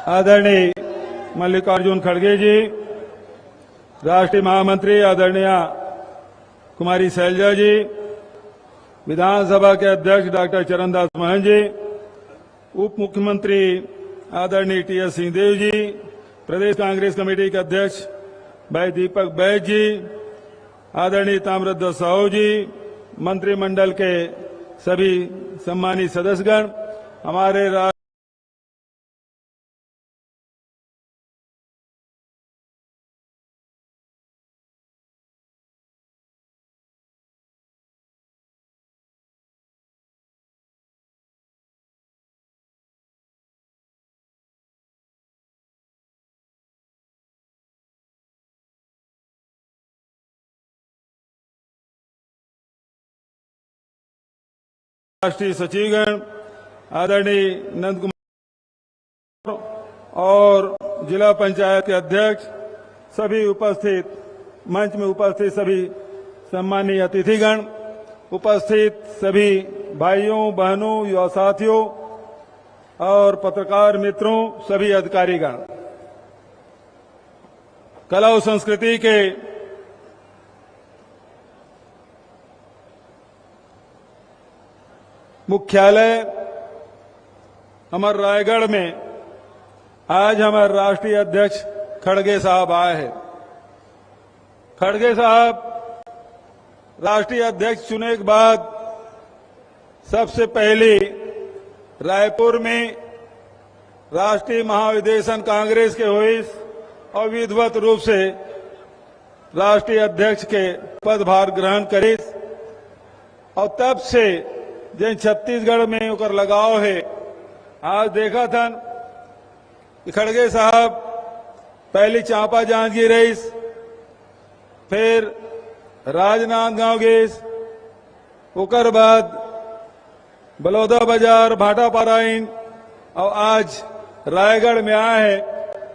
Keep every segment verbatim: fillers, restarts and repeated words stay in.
आदरणीय मल्लिकार्जुन खड़गे जी, राष्ट्रीय महामंत्री आदरणीय कुमारी शैलजा जी, विधानसभा के अध्यक्ष डॉक्टर चरणदास महंत जी, उप मुख्यमंत्री आदरणीय टी एस सिंहदेव जी, प्रदेश कांग्रेस कमेटी के अध्यक्ष भाई दीपक बैज जी, आदरणीय ताम्रध्वज साहू जी, मंत्रिमंडल के सभी सम्मानित सदस्यगण, हमारे रा- राष्ट्रीय सचिवगण, आदरणीय नंद कुमार और जिला पंचायत के अध्यक्ष, सभी उपस्थित, मंच में उपस्थित सभी सम्मानीय अतिथिगण, उपस्थित सभी भाइयों, बहनों, युवा साथियों और पत्रकार मित्रों, सभी अधिकारीगण, कला और संस्कृति के मुख्यालय हमर रायगढ़ में आज हमर राष्ट्रीय अध्यक्ष खड़गे साहब आए हैं। खड़गे साहब राष्ट्रीय अध्यक्ष चुने के बाद सबसे पहली रायपुर में राष्ट्रीय महाधिवेशन कांग्रेस के होइस और विधिवत रूप से राष्ट्रीय अध्यक्ष के पदभार ग्रहण करिस और तब से जेन छत्तीसगढ़ में ओकर लगाव हे। आज देखत हन कि खड़गे साहब पहली चांपा जांजगीर रहिस, फिर राजनांदगांव गेस, ओकर बाद बलौदाबाजार, भाटापारा इन, और आज रायगढ़ में आए हैं,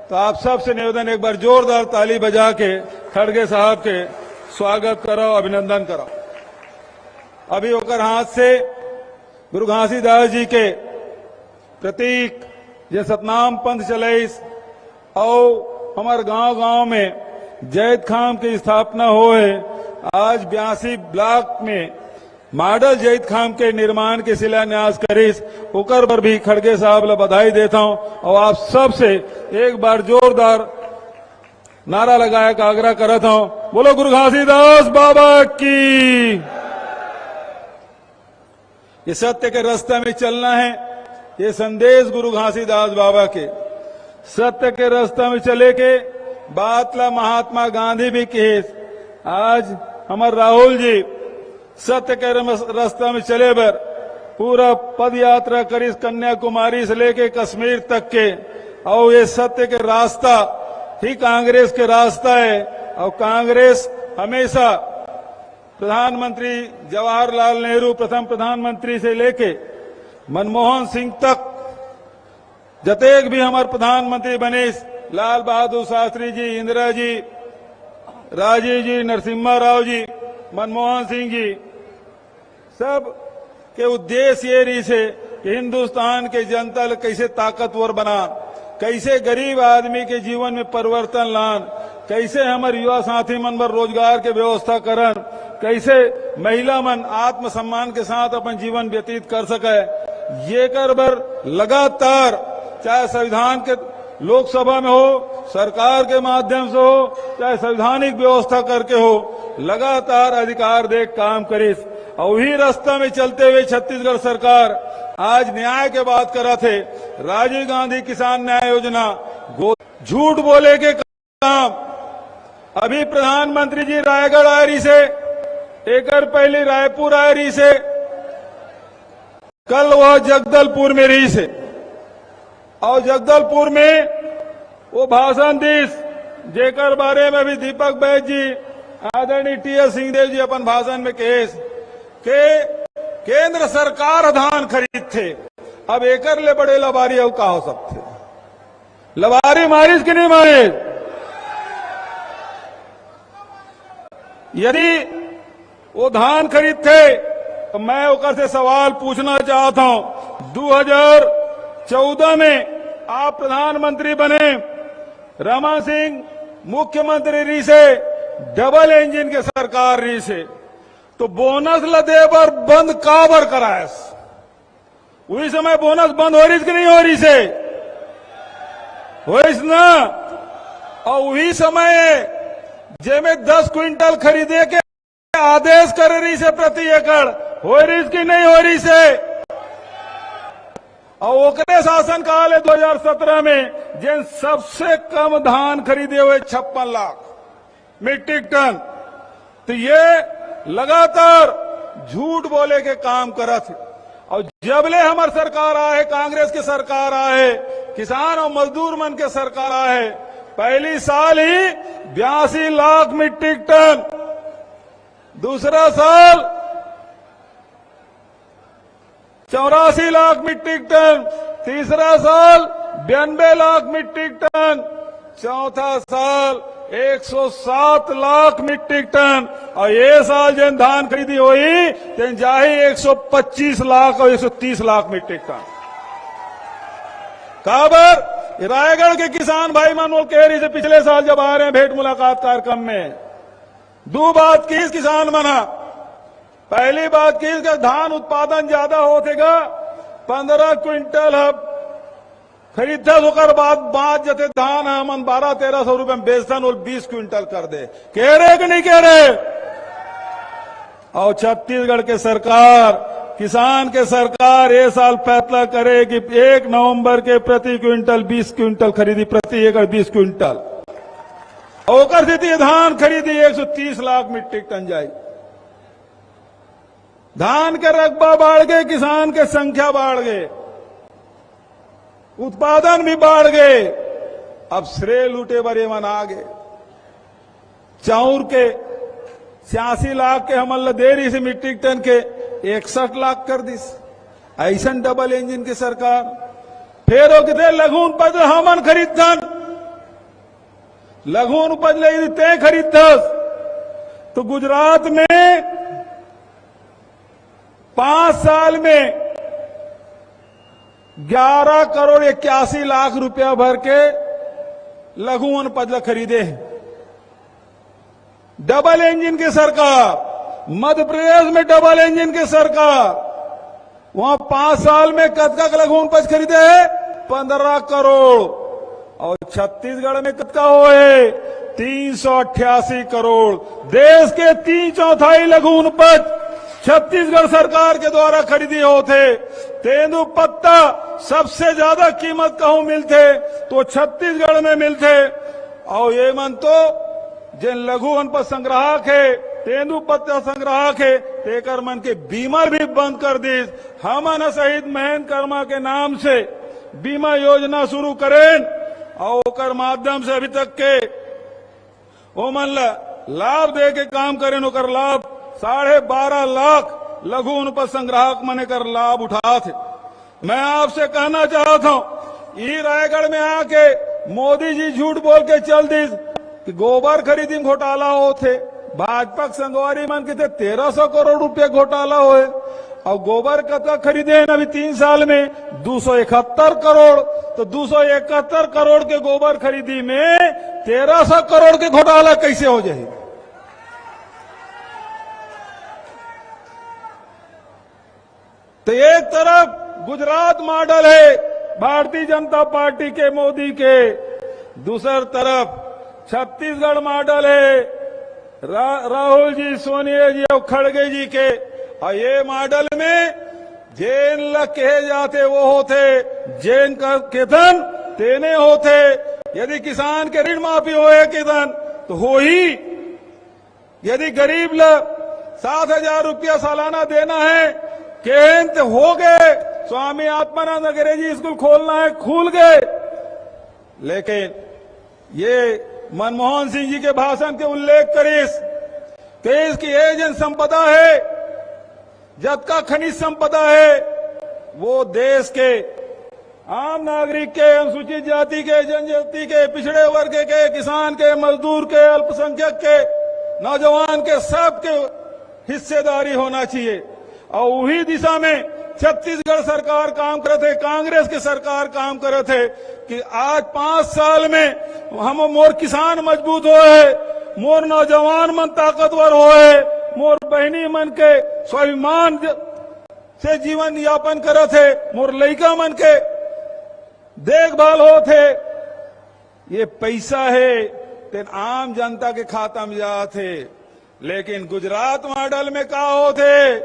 तो आप सबसे निवेदन, एक बार जोरदार ताली बजा के खड़गे साहब के स्वागत करो, अभिनंदन करो। अभी ओकर हाथ से गुरु घासीदास जी के प्रतीक जे सतनाम पंथ चलइस, अउ हमर गांव-गांव में जैतखाम के स्थापना होए, आज बयासी ब्लॉक में मॉडल जैतखाम के निर्माण के शिलान्यास करिस, ओकर बर भी खड़गे साहब ला बधाई देत हंव। अउ आप सबसे एक बार जोरदार नारा लगाए का आग्रह करत हंव, बोलो गुरु घासीदास बाबा की। ये सत्य के रास्ता में चलना है, ये संदेश गुरु घासीदास बाबा के। सत्य के रास्ता में चले के बात ला महात्मा गांधी भी कहे। आज हमर राहुल जी सत्य के रमस-, रास्ता में चले बर पूरा पद यात्रा करिस, कन्याकुमारी से लेके कश्मीर तक के। और ये सत्य के रास्ता ही कांग्रेस के रास्ता है, और कांग्रेस हमेशा प्रधानमंत्री जवाहरलाल नेहरू, प्रथम प्रधानमंत्री से लेके मनमोहन सिंह तक, जतेक भी हमर प्रधानमंत्री बनिस, लाल बहादुर शास्त्री जी, इंदिरा जी, राजीव जी, नरसिम्हा राव जी, मनमोहन सिंह जी, सब के उद्देश्य ये रहिस हे कि हिंदुस्तान के जनता ल कइसे ताकतवर बनान, कइसे गरीब आदमी के जीवन में परिवर्तन लान, कइसे हमर युवा साथी मन बर रोजगार के व्यवस्था करन, कइसे महिला मन आत्मसम्मान के साथ अपन जीवन व्यतीत कर सके, येकर बर लगातार चाहे संविधान के लोकसभा में हो, सरकार के माध्यम से हो, चाहे संवैधानिक व्यवस्था करके हो, लगातार अधिकार दे काम करिस। और वही रास्ता में चलते हुए छत्तीसगढ़ सरकार आज न्याय के बात करत हे। राजीव गांधी किसान न्याय योजना, गो-, झूठ बोले के काम। अभी प्रधानमंत्री जी रायगढ़ आए रहिस हे, एकर पहले रायपुर आए रहिस हे, कल वह जगदलपुर में रहिस हे और जगदलपुर में वो भाषण दिस, जेकर बारे में भी दीपक बैज जी, आदरणीय टी एस सिंहदेव जी अपन भाषण में कहेस के केंद्र सरकार धान खरीदथे, अब एकर ले बड़े लबारी अउ का हो सकथे? लबारी मारिस कि नहीं मारिस? यदि वो धान खरीदथे, तो मैं ओकर से सवाल पूछना चाहत हंव, दू हजार चौदह में आप प्रधानमंत्री बने, रमन सिंह मुख्यमंत्री रहिसे, डबल इंजन के सरकार रहिसे, तो बोनस ल दे बर बंद काबर करायस? उही समय बोनस बंद हो रहिस कि नहीं हो रहिसे? होइस ना। अउ उही समय जेमे दस क्विंटल खरीदे के आदेश करे रहिसे प्रति एकड़, हो रहिस कि नहीं हो रहिसे? अउ ओकरे शासनकाल हे दो हजार सत्रह में, जेन सबसे कम धान खरीदे हुए छप्पन लाख मीट्रिक टन। तो ये लगातार झूठ बोले के काम करत हे। अउ जब ले हमर सरकार आए, कांग्रेस के सरकार आए, किसान अउ मजदूर मन के सरकार आए, पहली साल ही बयासी लाख मीट्रिक टन, दूसरा साल चौरासी लाख मीट्रिक टन, तीसरा साल बयानबे लाख मीट्रिक टन, चौथा साल एक सौ सात लाख मीट्रिक टन, अउ ये साल जेन धान खरीदी होही, तेन जाही एक सौ पच्चीस लाख अउ एक सौ तीस लाख मीट्रिक टन। काबर? ये रायगढ़ के किसान भाई मन वो कहे रहिसे पिछले साल जब आ रहे हैं भेंट मुलाकात कार्यक्रम में, दू बात किहिस किसान मन ह। पहली बात किहिस के धान उत्पादन ज्यादा होथे गा, पन्द्रह क्विंटल ह खरीदथस, ओकर बाद बाँच जथे धान ह, हमन बारह तेरह सौ रुपया में बेचथन, वो बीस क्विंटल कर दे। कहे रहे कि नहीं कहे रहे? अउ छत्तीसगढ़ के सरकार, किसान के सरकार ये साल फैसला करे कि एक नवंबर के प्रति क्विंटल बीस क्विंटल खरीदी, प्रति एकड़ बीस क्विंटल। अउ ओकर सेती धान खरीदी एक सौ तीस लाख मीट्रिक टन जाही। धान के रकबा बाढ़ गे, किसान के संख्या बाढ़ गे, उत्पादन भी बाढ़ गे। अब श्रेय लूटे बर ये मन आ गे। चाउर के छियासी लाख के हमन ल दे रहिसे मीट्रिक टन के, इकसठ लाख कर दिस। अइसन डबल इंजन के सरकार। फेर वो कथे लघु उपज ल हमन खरीदथन। लघु उपज ल यदि तैं खरीदथस तो गुजरात में पांच साल में ग्यारह करोड़ इक्यासी लाख रुपया भर के लघु वनोपज ल खरीदे हे। डबल इंजन के सरकार, मध्य प्रदेश में डबल इंजन के सरकार, वहां पांच साल में कतका के लघु वनोपज खरीदे हे? पन्द्रह करोड़। अउ छत्तीसगढ़ में कतका होए? तीन सौ अट्ठासी करोड़। देश के तीन चौथाई लघु वनोपज छत्तीसगढ़ सरकार के द्वारा खरीदी होथे। तेंदूपत्ता सबसे ज्यादा कीमत कहूं मिलथे तो छत्तीसगढ़ में मिलथे। अउ ये मन तो जेन लघु वनोपज संग्राहक हे, तेंदूपत्ता संग्राहक हे, तेकर मन के बीमा भी बंद कर दिस। हमन ह शहीद महेंद्र कर्मा के नाम से बीमा योजना शुरू करेन अउ ओकर माध्यम से अभी तक के ओमन ल लाभ दे के काम करेन। ओकर लाभ साढ़े बारह लाख लघु वनोपज संग्राहक मन एकर लाभ उठात हे। मैं आपसे कहना चाहत हूं, ई रायगढ़ में आके मोदी जी झूठ बोल के चल दिस कि गोबर खरीदी में घोटाला होथे। भाजपा के संगवारी मन कथे तेरह सौ करोड़ रुपया घोटाला होए, अउ गोबर कतका खरीदे हे अभी तीन साल में? दो सौ इकहत्तर करोड़। तो दो सौ इकहत्तर करोड़ के गोबर खरीदी में तेरह सौ करोड़ के घोटाला कैसे हो जाही? तो एक तरफ गुजरात मॉडल हे भारतीय जनता पार्टी के, मोदी के, दूसर तरफ छत्तीसगढ़ मॉडल हे रा-, राहुल जी, सोनिया जी अउ खड़गे जी के। अउ ये मॉडल में जेन ल कहे जाथे वो होथे, जेन कथन तेने होथे। यदि किसान के ऋण माफी होए कथन तो होही, यदि गरीब ल सात हजार रुपया सालाना देना हे, केहेन त हो गे, स्वामी आत्मानंद अंग्रेजी स्कूल खोलना हे, खुल गे। लेकिन ये मनमोहन सिंह जी के भाषण के उल्लेख करिस, कहिस कि ये जेन संपदा हे, जतका खनिज संपदा हे, वो देश के आम नागरिक के, अनुसूचित जाति के, जनजाति के, पिछड़े वर्ग के, किसान के, मजदूर के, अल्पसंख्यक के, नौजवान के, सबके हिस्सेदारी होना चाहिए। अउ उही दिशा में छत्तीसगढ़ सरकार काम करत हे, कांग्रेस के सरकार काम करत हे कि आज पांच साल में हम, मोर किसान मजबूत होए हे, मोर नौजवान मन ताकतवर होए हे, मोर बहिनी मन के स्वाभिमान ज-, से जीवन यापन करत हे, मोर लइका मन के देखभाल होत हे। ये पैसा हे, तेन आम जनता के खाता में जात हे। लेकिन गुजरात मॉडल में का होत हे?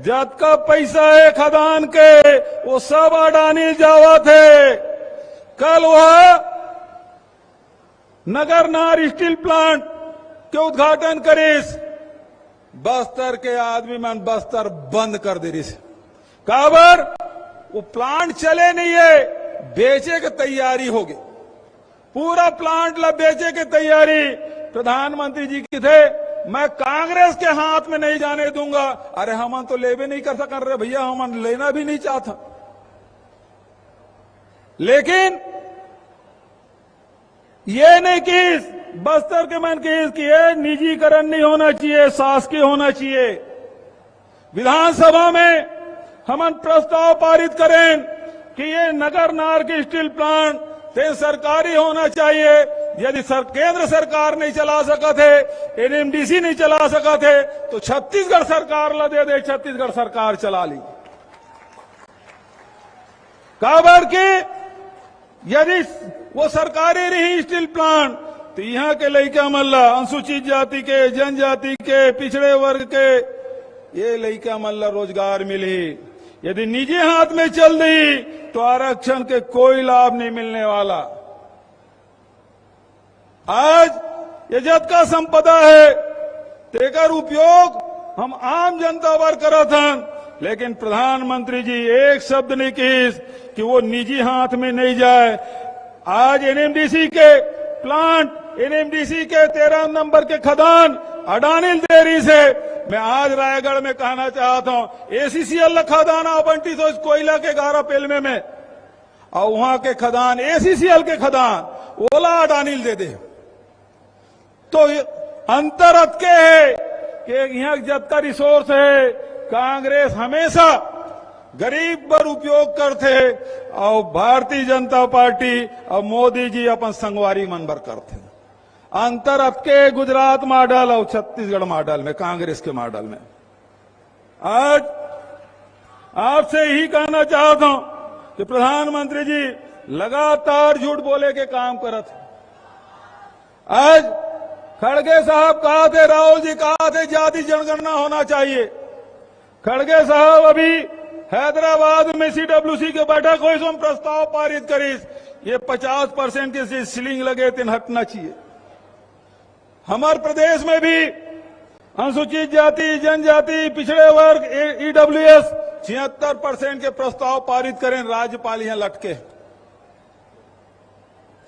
जतका पैसा हे खदान के, वो सब अडानी जावत हे। कल वह नगरनार स्टील प्लांट के उद्घाटन करिस, बस्तर के आदमी मन बस्तर बंद कर दे रिस। काबर? वो प्लांट चले नहीं हे, बेचे के तैयारी होगे। पूरा प्लांट ला बेचे के तैयारी। प्रधानमंत्री जी कथे, "मैं कांग्रेस के हाथ में नहीं जाने दूंगा।" अरे, हमन तो लेबे नहीं कर सकन रे भैया, हमन लेना भी नहीं चाहत। लेकिन ये नहीं किहिस, बस्तर के मन किहिस कि ये निजीकरण नहीं होना चाहिए, शासकीय होना चाहिए। विधानसभा में हमन प्रस्ताव पारित करेन कि ये नगरनार के स्टील प्लांट तेन सरकारी होना चाहिए। यदि सर, केंद्र सरकार नहीं चला सकत हे, एनएमडीसी नहीं चला सकत हे, तो छत्तीसगढ़ सरकार ला दे दे, छत्तीसगढ़ सरकार चला ली। काबर कि यदि वो सरकारी रही स्टील प्लांट, तो यहाँ के लइका मन ला, अनुसूचित जाति के, जनजाति के, पिछड़े वर्ग के, ये लइका मन ला रोजगार मिलही। यदि निजी हाथ में चल दी, तो आरक्षण के कोई लाभ नहीं मिलने वाला। आज ये जतका संपदा हे, तेकर उपयोग हम आम जनता बर करत हन, लेकिन प्रधानमंत्री जी एक शब्द नहीं किहिस कि वो निजी हाथ में नहीं जाए। आज एनएमडीसी के प्लांट, एनएमडीसी के तेरह नंबर के खदान अडानी ल दे रिहिस हे। मैं आज रायगढ़ में कहना चाहत हूं, एसीसीएल ला खदान आवंटिस होइस कोयला के ग्यारह पेलमे में, अउ उहां के खदान, एसीसीएल के खदान, ओला अडानी ल दे दे। तो ये अंतर अतके हे कि इहां जतका रिसोर्स हे, कांग्रेस हमेशा गरीब बर उपयोग करथे, अउ भारतीय जनता पार्टी अउ मोदी जी अपन संगवारी मन बर करथे। अंतर अतके गुजरात मॉडल अउ छत्तीसगढ़ मॉडल में, कांग्रेस के मॉडल में। आज आपसे यही कहना चाहता हूं कि प्रधानमंत्री जी लगातार झूठ बोले के काम करत हे। आज खड़गे साहब कहा थे, राहुल जी कहा थे, जाति जनगणना होना चाहिए। खड़गे साहब अभी हैदराबाद में सीडब्ल्यूसी के बैठक होइस, हम प्रस्ताव पारित करिस, ये पचास परसेंट के सीलिंग लगे, तेन हटना चाहिए। हमारे प्रदेश में भी अनुसूचित जाति, जनजाति, पिछड़े वर्ग, ईडब्ल्यूएस छिहत्तर परसेंट के प्रस्ताव पारित करें, राज्यपाल यहां लटके।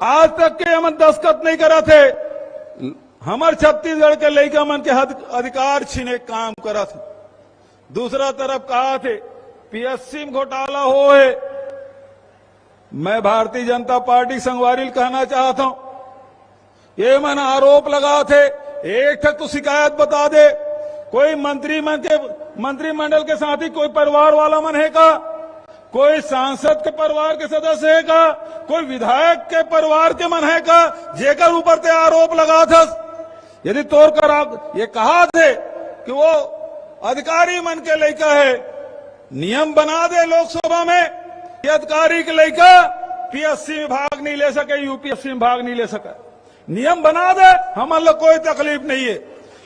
आज तक के हमन दस्तखत नहीं करा थे। हमर छत्तीसगढ़ के लइका मन के हद, अधिकार छीने के काम करत हे। दूसरा तरफ कहा थे पीएससी में घोटाला होए। मैं भारतीय जनता पार्टी संगवारी ल कहना चाहत हूं, ये मन आरोप लगात हे, एक ठक तो शिकायत बता दे। कोई मंत्री मन के, मंत्रिमंडल के साथी कोई परिवार वाला मन हे का? कोई सांसद के परिवार के सदस्य हे का? कोई विधायक के परिवार के मन हे का, जेकर ऊपर ते आरोप लगात हस? यदि तोर करा ये कहा थे कि वो अधिकारी मन के लइका हे, नियम बना दे लोकसभा में कि अधिकारी के लइका पीएससी में भाग नहीं ले सके, यूपीएससी में भाग नहीं ले सके। नियम बना दे, हमन ला कोई तकलीफ नहीं हे।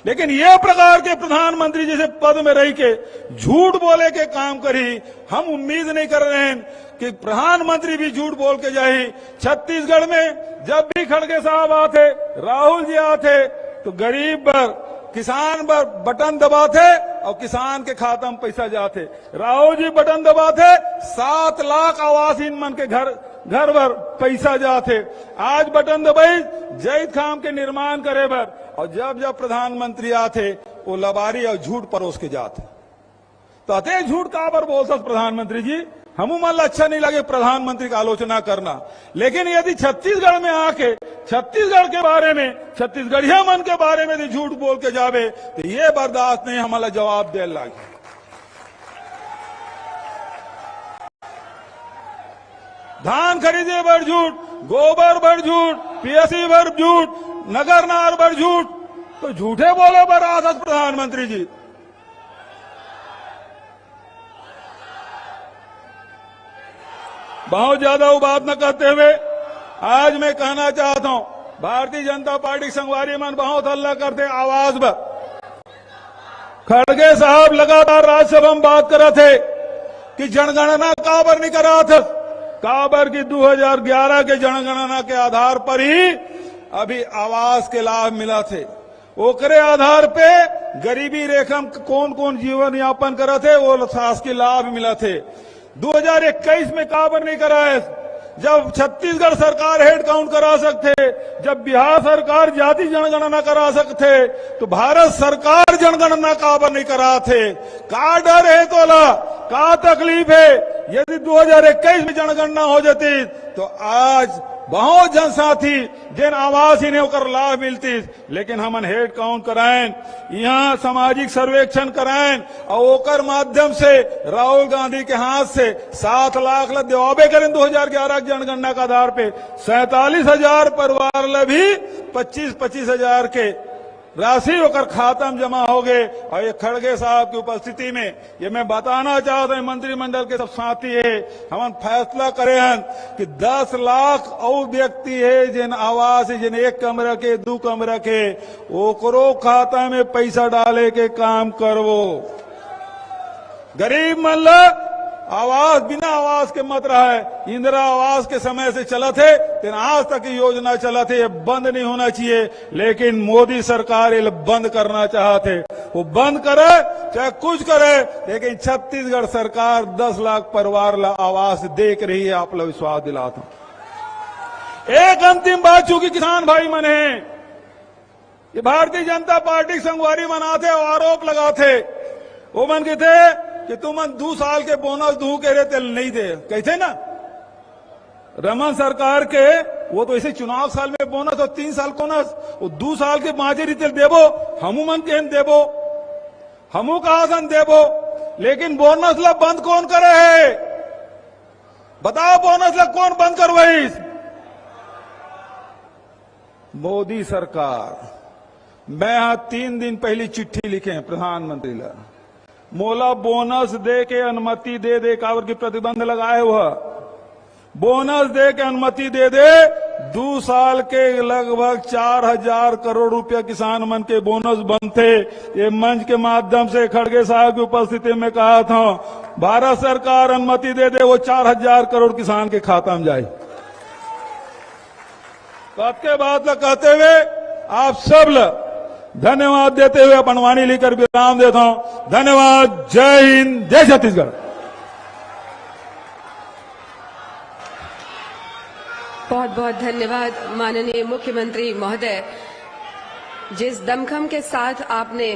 लेकिन ये प्रकार के प्रधानमंत्री जैसे पद में रह के झूठ बोले के काम करी, हम उम्मीद नहीं कर रहे हैं कि प्रधानमंत्री भी झूठ बोल के जाही। छत्तीसगढ़ में जब भी खड़गे साहब आथे, राहुल जी आथे, तो गरीब बर, किसान बर बटन दबाथे अउ किसान के खाता में पैसा जाथे। राहुल जी बटन दबाथे, सात लाख आवास इन मन के घर, घर बर पैसा जाथे। आज बटन दबाई जैतखाम के निर्माण करे बर, अउ जब जब प्रधानमंत्री आथे, वो लबारी अउ झूठ परोस के जाथे। तो अते झूठ काबर बोलथस प्रधानमंत्री जी? हमू मन ला अच्छा नहीं लगे प्रधानमंत्री का आलोचना करना, लेकिन यदि छत्तीसगढ़ में आके छत्तीसगढ़ के बारे में, छत्तीसगढ़िया मन के बारे में यदि झूठ बोल के जाबे, तो ये बर्दाश्त नहीं, हमन ला जवाब दे लागे। धान खरीदे बर झूठ, गोबर बर झूठ, पीएससी बर झूठ, नगर नार बर झूठ, तो झूठे बोले बर आथस प्रधानमंत्री जी। बहुत ज्यादा वो बात न करते हुए आज मैं कहना चाहता हूं, भारतीय जनता पार्टी के संगवारी मन बहुत हल्ला करते आवास बर। खड़गे साहब लगातार राज्यसभा में बात करत हे कि जनगणना काबर नहीं करात हे, काबर कि दू हजार ग्यारह के जनगणना के आधार पर ही अभी आवास के लाभ मिलत हे, ओकरे आधार पे गरीबी रेखा में कौन कौन जीवन यापन करत हे, वो शासकीय लाभ मिलत हे। दू हजार इक्कीस में काबर नहीं कराए, जब छत्तीसगढ़ सरकार हेड काउंट करा सकथे, जब बिहार सरकार जाति जनगणना करा सकथे, तो भारत सरकार जनगणना काबर नहीं करात हे? का डर हे तोला? का तकलीफ हे? यदि दू हजार इक्कीस में जनगणना हो जाती, तो आज बहुत जन साथी जेन आवास ही नहीं, ओकर लाभ मिलती। लेकिन हमन हेड काउंट कराएन, यहाँ सामाजिक सर्वेक्षण कराएन और ओकर माध्यम से राहुल गांधी के हाथ से सात लाख ला देवाबे करेन दो हज़ार ग्यारह के जनगणना के आधार पे। सैंतालीस हजार परिवार ला भी पच्चीस पच्चीस हजार के राशि ओकर खाता में जमा हो गए। और ये खड़गे साहब की उपस्थिति में ये मैं बताना चाहत हूं, मंत्रिमंडल के सब साथी हे, हमन फैसला करे हन कि दस लाख अउ व्यक्ति हे, जेन आवास हे, जेन एक कमरा के, दू कमरा के, ओकरो खाता में पैसा डाले के काम करबो। गरीब मन ला आवास, बिना आवास के मत रहे। इंदिरा आवास के समय से चलत हे, तेन आज तक ये योजना चलत हे, ये बंद नहीं होना चाहिए। लेकिन मोदी सरकार ये बंद करना चाहत हे। वो बंद करे, चाहे कुछ करे, लेकिन छत्तीसगढ़ सरकार दस लाख परिवार ला आवास देख रही है, आप लोग विश्वास दिलाता हूं। एक अंतिम बात, चूंकि किसान भाई मन हे, ये भारतीय जनता पार्टी के संगवारी मन आथे और आरोप लगाथे, वो मन कहते कि तुमन दू साल के बोनस दू के रे तेल नहीं दे, कहते ना। रमन सरकार के वो तो ऐसे चुनाव साल में बोनस और तीन साल बोनस, वो दू साल के बांचे रिते देबो, हमू मन के देबो, हमू कहा सन देबो, लेकिन बोनस ला बंद कौन करे हे? बताओ, बोनस ला कौन बंद करवाइस? मोदी सरकार। मैं हा तीन दिन पहली चिट्ठी लिखे हैं प्रधानमंत्री ला, मोला बोनस दे के अनुमति दे दे, काबर की प्रतिबंध लगाए हुआ। बोनस दे के अनुमति दे दे। दू साल के लगभग चार हजार करोड़ रुपया किसान मन के बोनस बनथे। ये मंच के माध्यम से खड़गे साहब की उपस्थिति में कहा था, भारत सरकार अनुमति दे दे, वो चार हजार करोड़ किसान के खाता में जाए। तो अतके बात ला कहते हुए आप सब ला धन्यवाद देते हुए अपन वाणी लेकर विराम देता हूं। धन्यवाद। जय हिंद, जय छत्तीसगढ़। बहुत बहुत धन्यवाद माननीय मुख्यमंत्री महोदय, जिस दमखम के साथ आपने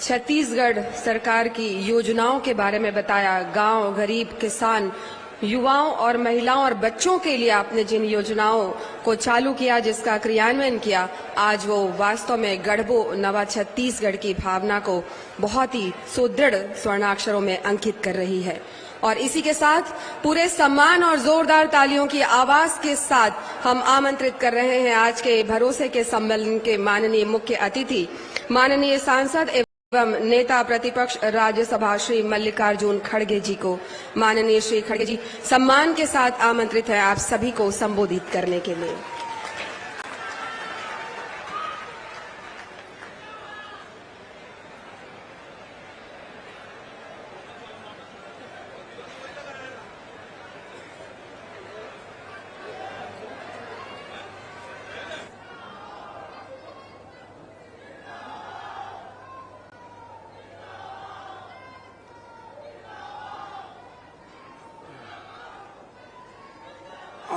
छत्तीसगढ़ सरकार की योजनाओं के बारे में बताया, गांव, गरीब, किसान, युवाओं और महिलाओं और बच्चों के लिए आपने जिन योजनाओं को चालू किया, जिसका क्रियान्वयन किया, आज वो वास्तव में गढ़बो नवा छत्तीसगढ़ की भावना को बहुत ही सुदृढ़ स्वर्णाक्षरों में अंकित कर रही है। और इसी के साथ पूरे सम्मान और जोरदार तालियों की आवाज के साथ हम आमंत्रित कर रहे हैं आज के भरोसे के सम्मेलन के माननीय मुख्य अतिथि, माननीय सांसद एवं नेता प्रतिपक्ष राज्यसभा श्री मल्लिकार्जुन खड़गे जी को। माननीय श्री खड़गे जी सम्मान के साथ आमंत्रित है आप सभी को संबोधित करने के लिए।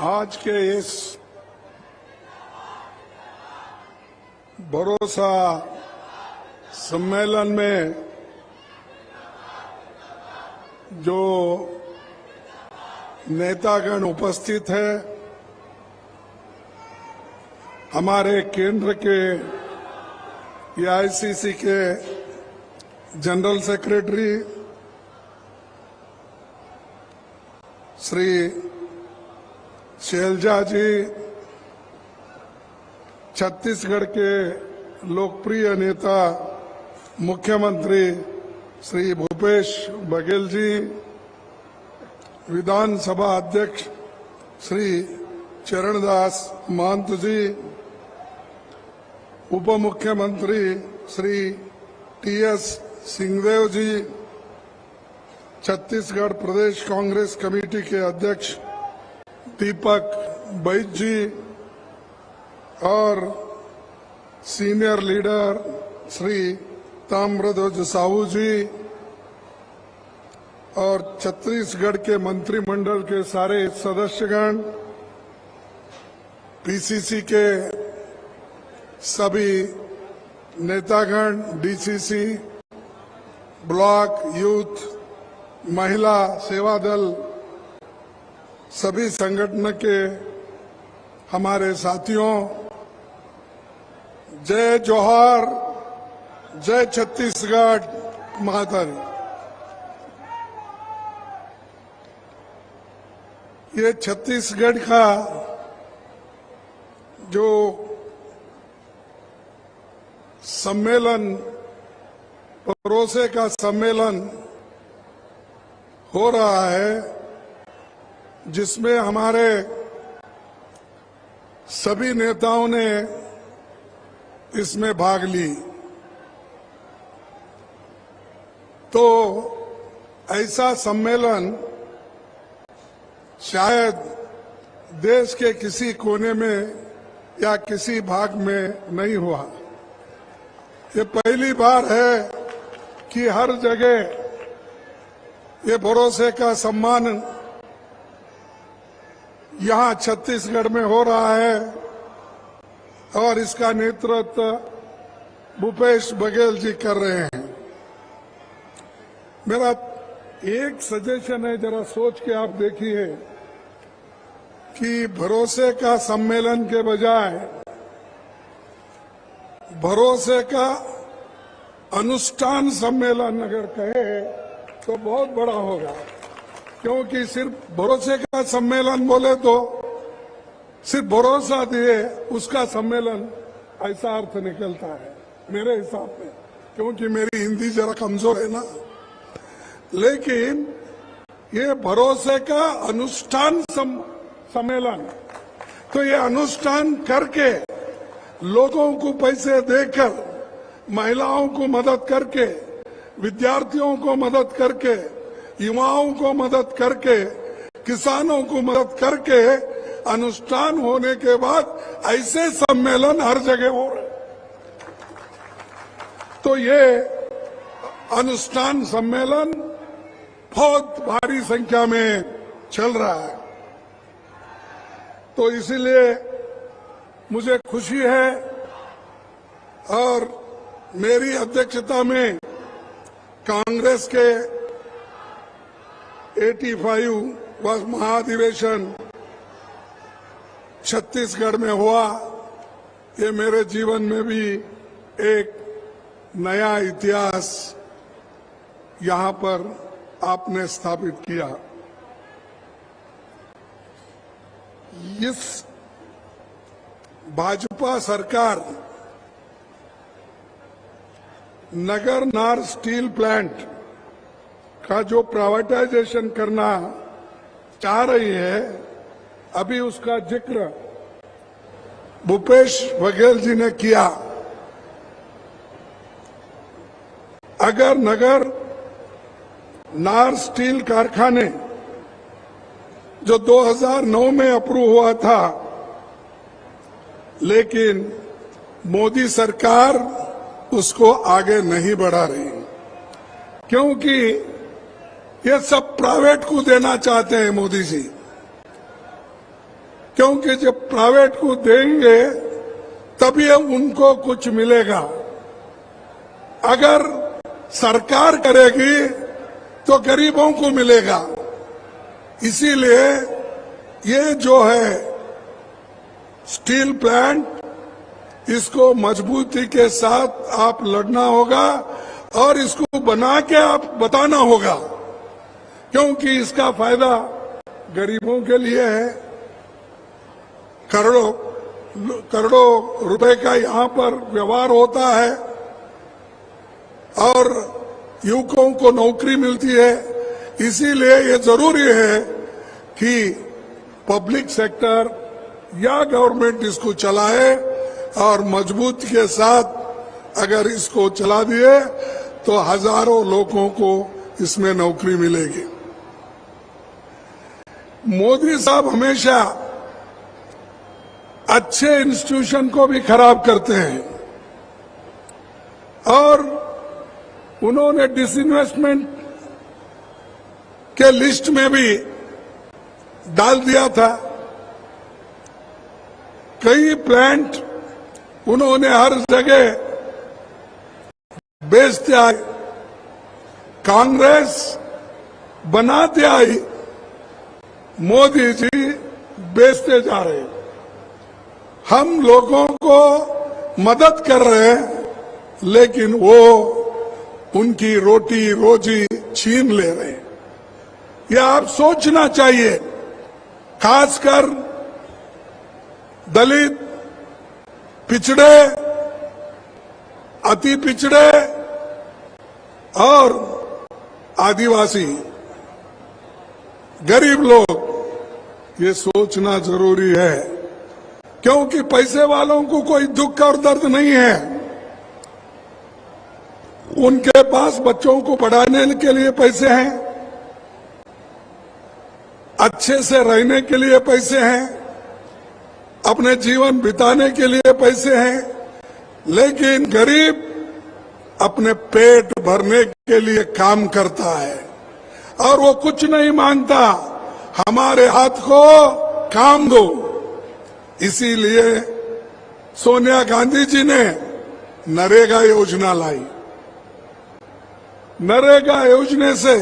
आज के इस भरोसा सम्मेलन में जो नेतागण उपस्थित है, हमारे केंद्र के एआईसीसी के जनरल सेक्रेटरी श्री शैलजा जी, छत्तीसगढ़ के लोकप्रिय नेता मुख्यमंत्री श्री भूपेश बघेल जी, विधानसभा अध्यक्ष श्री चरणदास महंत जी, उप मुख्यमंत्री श्री टी एस सिंहदेव जी, छत्तीसगढ़ प्रदेश कांग्रेस कमेटी के अध्यक्ष दीपक बैज जी और सीनियर लीडर श्री ताम्रध्वज साहू जी और छत्तीसगढ़ के मंत्रिमंडल के सारे सदस्यगण, पी सी सी के सभी नेतागण, डी सी सी, ब्लॉक, यूथ, महिला सेवा दल, सभी संगठन के हमारे साथियों, जय जोहार, जय छत्तीसगढ़ महातारी। ये छत्तीसगढ़ का जो सम्मेलन, भरोसे का सम्मेलन हो रहा है, जिसमें हमारे सभी नेताओं ने इसमें भाग ली, तो ऐसा सम्मेलन शायद देश के किसी कोने में या किसी भाग में नहीं हुआ। ये पहली बार है कि हर जगह ये भरोसे का सम्मान यहाँ छत्तीसगढ़ में हो रहा है और इसका नेतृत्व भूपेश बघेल जी कर रहे हैं। मेरा एक सजेशन है, जरा सोच के आप देखिए कि भरोसे का सम्मेलन के बजाय भरोसे का अनुष्ठान सम्मेलन अगर कहे तो बहुत बड़ा होगा, क्योंकि सिर्फ भरोसे का सम्मेलन बोले तो सिर्फ भरोसा दिए, उसका सम्मेलन ऐसा अर्थ निकलता है मेरे हिसाब में, क्योंकि मेरी हिंदी जरा कमजोर है ना। लेकिन ये भरोसे का अनुष्ठान सम-, सम्मेलन, तो ये अनुष्ठान करके, लोगों को पैसे देकर, महिलाओं को मदद करके, विद्यार्थियों को मदद करके, युवाओं को मदद करके, किसानों को मदद करके अनुष्ठान होने के बाद ऐसे सम्मेलन हर जगह हो रहे हैं। तो ये अनुष्ठान सम्मेलन बहुत भारी संख्या में चल रहा है। तो इसीलिए मुझे खुशी है और मेरी अध्यक्षता में कांग्रेस के एटी फ़ाइव वा महाधिवेशन छत्तीसगढ़ में हुआ। ये मेरे जीवन में भी एक नया इतिहास यहाँ पर आपने स्थापित किया। इस भाजपा सरकार नगर नार स्टील प्लांट का जो प्राइवेटाइजेशन करना चाह रही है, अभी उसका जिक्र भूपेश बघेल जी ने किया। अगर नगर नार स्टील कारखाने जो दो हज़ार नौ में अप्रूव हुआ था, लेकिन मोदी सरकार उसको आगे नहीं बढ़ा रही, क्योंकि ये सब प्राइवेट को देना चाहते हैं मोदी जी, क्योंकि जब प्राइवेट को देंगे तभी उनको कुछ मिलेगा। अगर सरकार करेगी तो गरीबों को मिलेगा। इसीलिए ये जो है स्टील प्लांट, इसको मजबूती के साथ आप लड़ना होगा और इसको बना के आप बताना होगा, क्योंकि इसका फायदा गरीबों के लिए है, करोड़ों करोड़ों रुपए का यहाँ पर व्यवहार होता है और युवकों को नौकरी मिलती है। इसीलिए ये जरूरी है कि पब्लिक सेक्टर या गवर्नमेंट इसको चलाए और मजबूत के साथ अगर इसको चला दिए तो हजारों लोगों को इसमें नौकरी मिलेगी। मोदी साहब हमेशा अच्छे इंस्टीट्यूशन को भी खराब करते हैं और उन्होंने डिसइन्वेस्टमेंट के लिस्ट में भी डाल दिया था। कई प्लांट उन्होंने हर जगह बेचते आए, कांग्रेस बनाते आई, मोदी जी बेचते जा रहे हैं। हम लोगों को मदद कर रहे हैं, लेकिन वो उनकी रोटी रोजी छीन ले रहे हैं। यह आप सोचना चाहिए, खासकर दलित, पिछड़े, अति पिछड़े और आदिवासी, गरीब लोग, ये सोचना जरूरी है, क्योंकि पैसे वालों को कोई दुख और दर्द नहीं है। उनके पास बच्चों को पढ़ाने के लिए पैसे हैं, अच्छे से रहने के लिए पैसे हैं, अपने जीवन बिताने के लिए पैसे हैं, लेकिन गरीब अपने पेट भरने के लिए काम करता है और वो कुछ नहीं मांगता। हमारे हाथ को काम दो। इसीलिए सोनिया गांधी जी ने नरेगा योजना लाई। नरेगा योजना से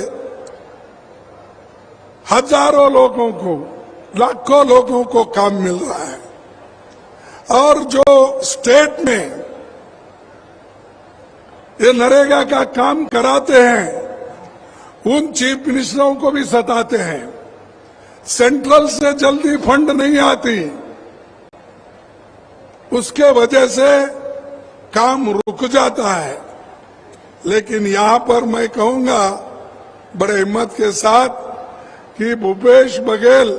हजारों लोगों को, लाखों लोगों को काम मिल रहा है। और जो स्टेट में ये नरेगा का काम कराते हैं, उन चीफ मिनिस्टरों को भी सताते हैं। सेंट्रल से जल्दी फंड नहीं आती, उसके वजह से काम रुक जाता है। लेकिन यहां पर मैं कहूंगा बड़े हिम्मत के साथ कि भूपेश बघेल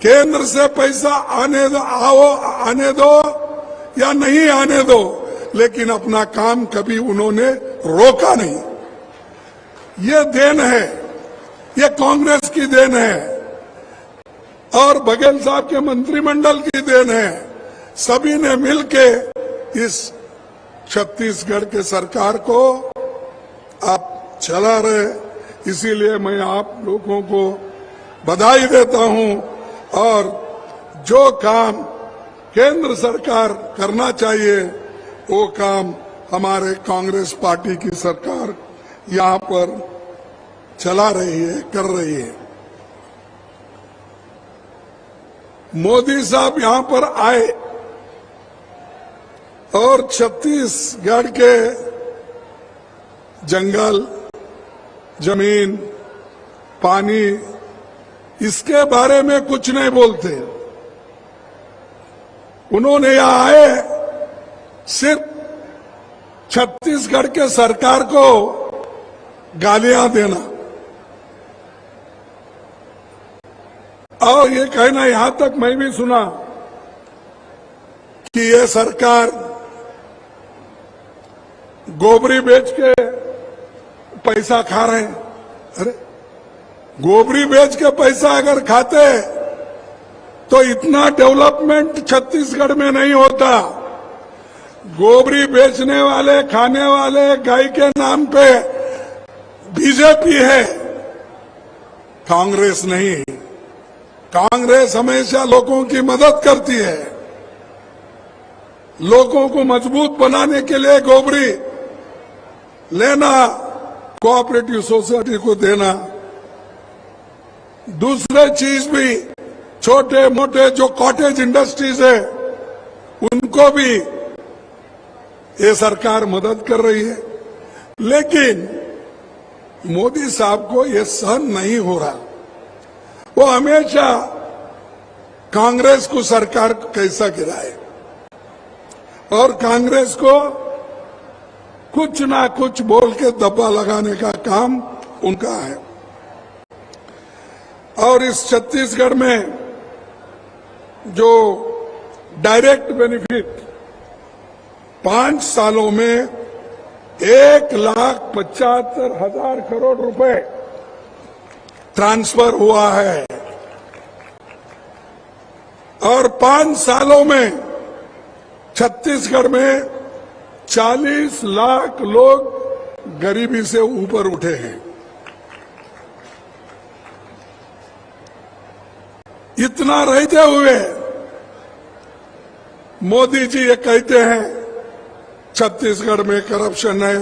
केंद्र से पैसा आने दो, आओ, आने दो या नहीं आने दो, लेकिन अपना काम कभी उन्होंने रोका नहीं। ये देन है, ये कांग्रेस की देन है और बघेल साहब के मंत्रिमंडल की देन है। सभी ने मिलके इस छत्तीसगढ़ के सरकार को आप चला रहे, इसीलिए मैं आप लोगों को बधाई देता हूं। और जो काम केंद्र सरकार करना चाहिए, वो काम हमारे कांग्रेस पार्टी की सरकार यहां पर चला रही है, कर रही है। मोदी साहब यहां पर आए और छत्तीसगढ़ के जंगल, जमीन, पानी, इसके बारे में कुछ नहीं बोलते। उन्होंने यहां आए, सिर्फ छत्तीसगढ़ के सरकार को गालियां देना। और ये कहना, यहां तक मैं भी सुना कि ये सरकार गोबरी बेच के पैसा खा रहे हैं। अरे, गोबरी बेच के पैसा अगर खाते तो इतना डेवलपमेंट छत्तीसगढ़ में नहीं होता। गोबरी बेचने वाले, खाने वाले गाय के नाम पे बीजेपी है, कांग्रेस नहीं। कांग्रेस हमेशा लोगों की मदद करती है, लोगों को मजबूत बनाने के लिए गोबरी लेना, कोऑपरेटिव सोसाइटी को देना। दूसरे चीज भी, छोटे मोटे जो कॉटेज इंडस्ट्रीज है, उनको भी ये सरकार मदद कर रही है। लेकिन मोदी साहब को ये सहन नहीं हो रहा। वो हमेशा कांग्रेस को सरकार कैसा गिराए और कांग्रेस को कुछ ना कुछ बोल के दब्बा लगाने का काम उनका है। और इस छत्तीसगढ़ में जो डायरेक्ट बेनिफिट, पांच सालों में एक लाख पचहत्तर हजार करोड़ रुपए ट्रांसफर हुआ है और पांच सालों में छत्तीसगढ़ में चालीस लाख लोग गरीबी से ऊपर उठे हैं। इतना रहते हुए मोदी जी ये कहते हैं छत्तीसगढ़ में करप्शन है।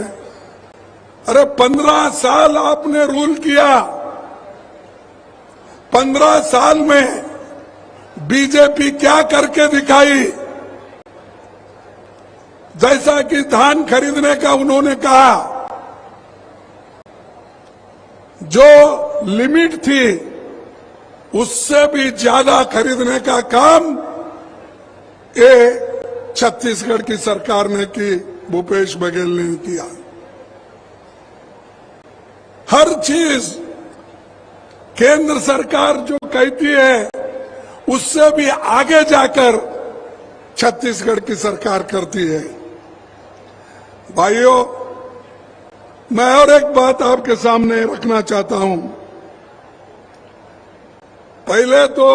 अरे, पन्द्रह साल आपने रूल किया, पन्द्रह साल में बीजेपी क्या करके दिखाई? जैसा कि धान खरीदने का उन्होंने कहा, जो लिमिट थी उससे भी ज्यादा खरीदने का काम ये छत्तीसगढ़ की सरकार ने की, भूपेश बघेल ने किया। हर चीज केंद्र सरकार जो कहती है उससे भी आगे जाकर छत्तीसगढ़ की सरकार करती है। भाइयों, मैं और एक बात आपके सामने रखना चाहता हूं। पहले तो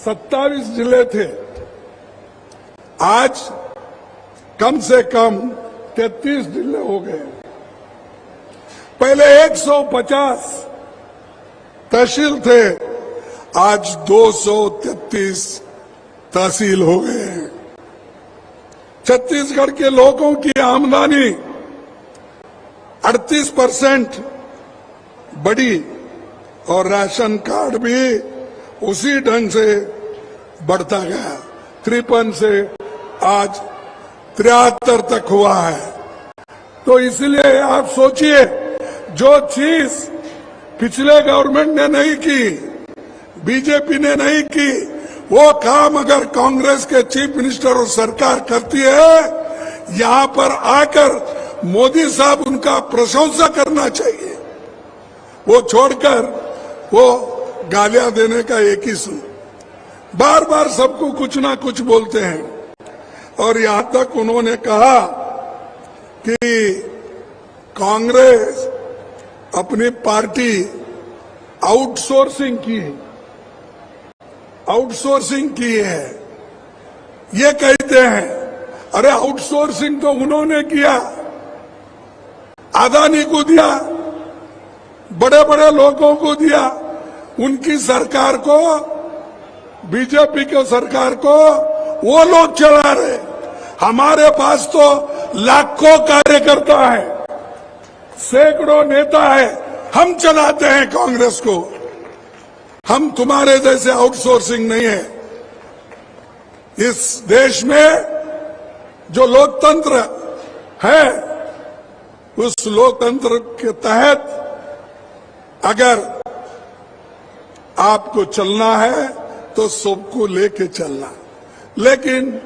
सत्ताईस जिले थे, आज कम से कम तैंतीस जिले हो गए। पहले एक सौ पचास तहसील थे, आज दो सौ तैंतीस तहसील हो गए हैं। छत्तीसगढ़ के लोगों की आमदनी अड़तीस परसेंट बढ़ी और राशन कार्ड भी उसी ढंग से बढ़ता गया। तिरपन से आज तिहत्तर तक हुआ है। तो इसलिए आप सोचिए, जो चीज पिछले गवर्नमेंट ने नहीं की, बीजेपी ने नहीं की, वो काम अगर कांग्रेस के चीफ मिनिस्टर और सरकार करती है, यहां पर आकर मोदी साहब उनका प्रशंसा करना चाहिए। वो छोड़कर वो गालियां देने का एक ही सुन, बार बार सबको कुछ ना कुछ बोलते हैं। और यहां तक उन्होंने कहा कि कांग्रेस अपनी पार्टी आउटसोर्सिंग की है, आउटसोर्सिंग की है, ये कहते हैं। अरे, आउटसोर्सिंग तो उन्होंने किया, अदानी को दिया, बड़े बड़े लोगों को दिया, उनकी सरकार को, बीजेपी की सरकार को वो लोग चला रहे। हमारे पास तो लाखों कार्यकर्ता है, सैकड़ों नेता है, हम चलाते हैं कांग्रेस को। हम तुम्हारे जैसे आउटसोर्सिंग नहीं है। इस देश में जो लोकतंत्र है, उस लोकतंत्र के तहत अगर आपको चलना है तो सबको लेके चलना। लेकिन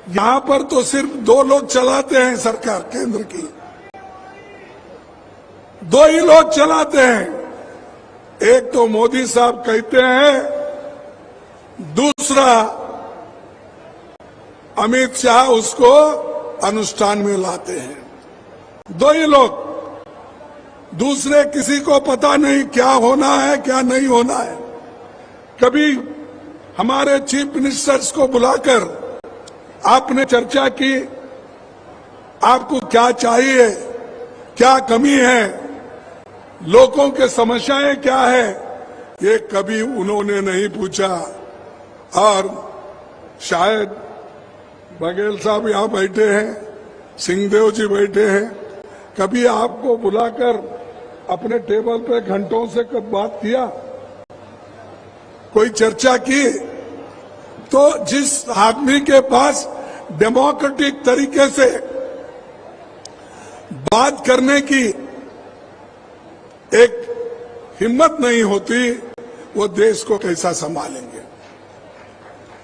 यहां पर तो सिर्फ दो लोग चलाते हैं सरकार केंद्र की, दो ही लोग चलाते हैं। एक तो मोदी साहब कहते हैं, दूसरा अमित शाह उसको अनुष्ठान में लाते हैं। दो ही लोग, दूसरे किसी को पता नहीं क्या होना है, क्या नहीं होना है। कभी हमारे चीफ मिनिस्टर्स को बुलाकर आपने चर्चा की, आपको क्या चाहिए, क्या कमी है, लोगों के समस्याएं क्या है, ये कभी उन्होंने नहीं पूछा। और शायद बघेल साहब यहां बैठे हैं, सिंहदेव जी बैठे हैं, कभी आपको बुलाकर अपने टेबल पे घंटों से कब बात किया, कोई चर्चा की? तो जिस आदमी के पास डेमोक्रेटिक तरीके से बात करने की एक हिम्मत नहीं होती, वो देश को कैसा संभालेंगे?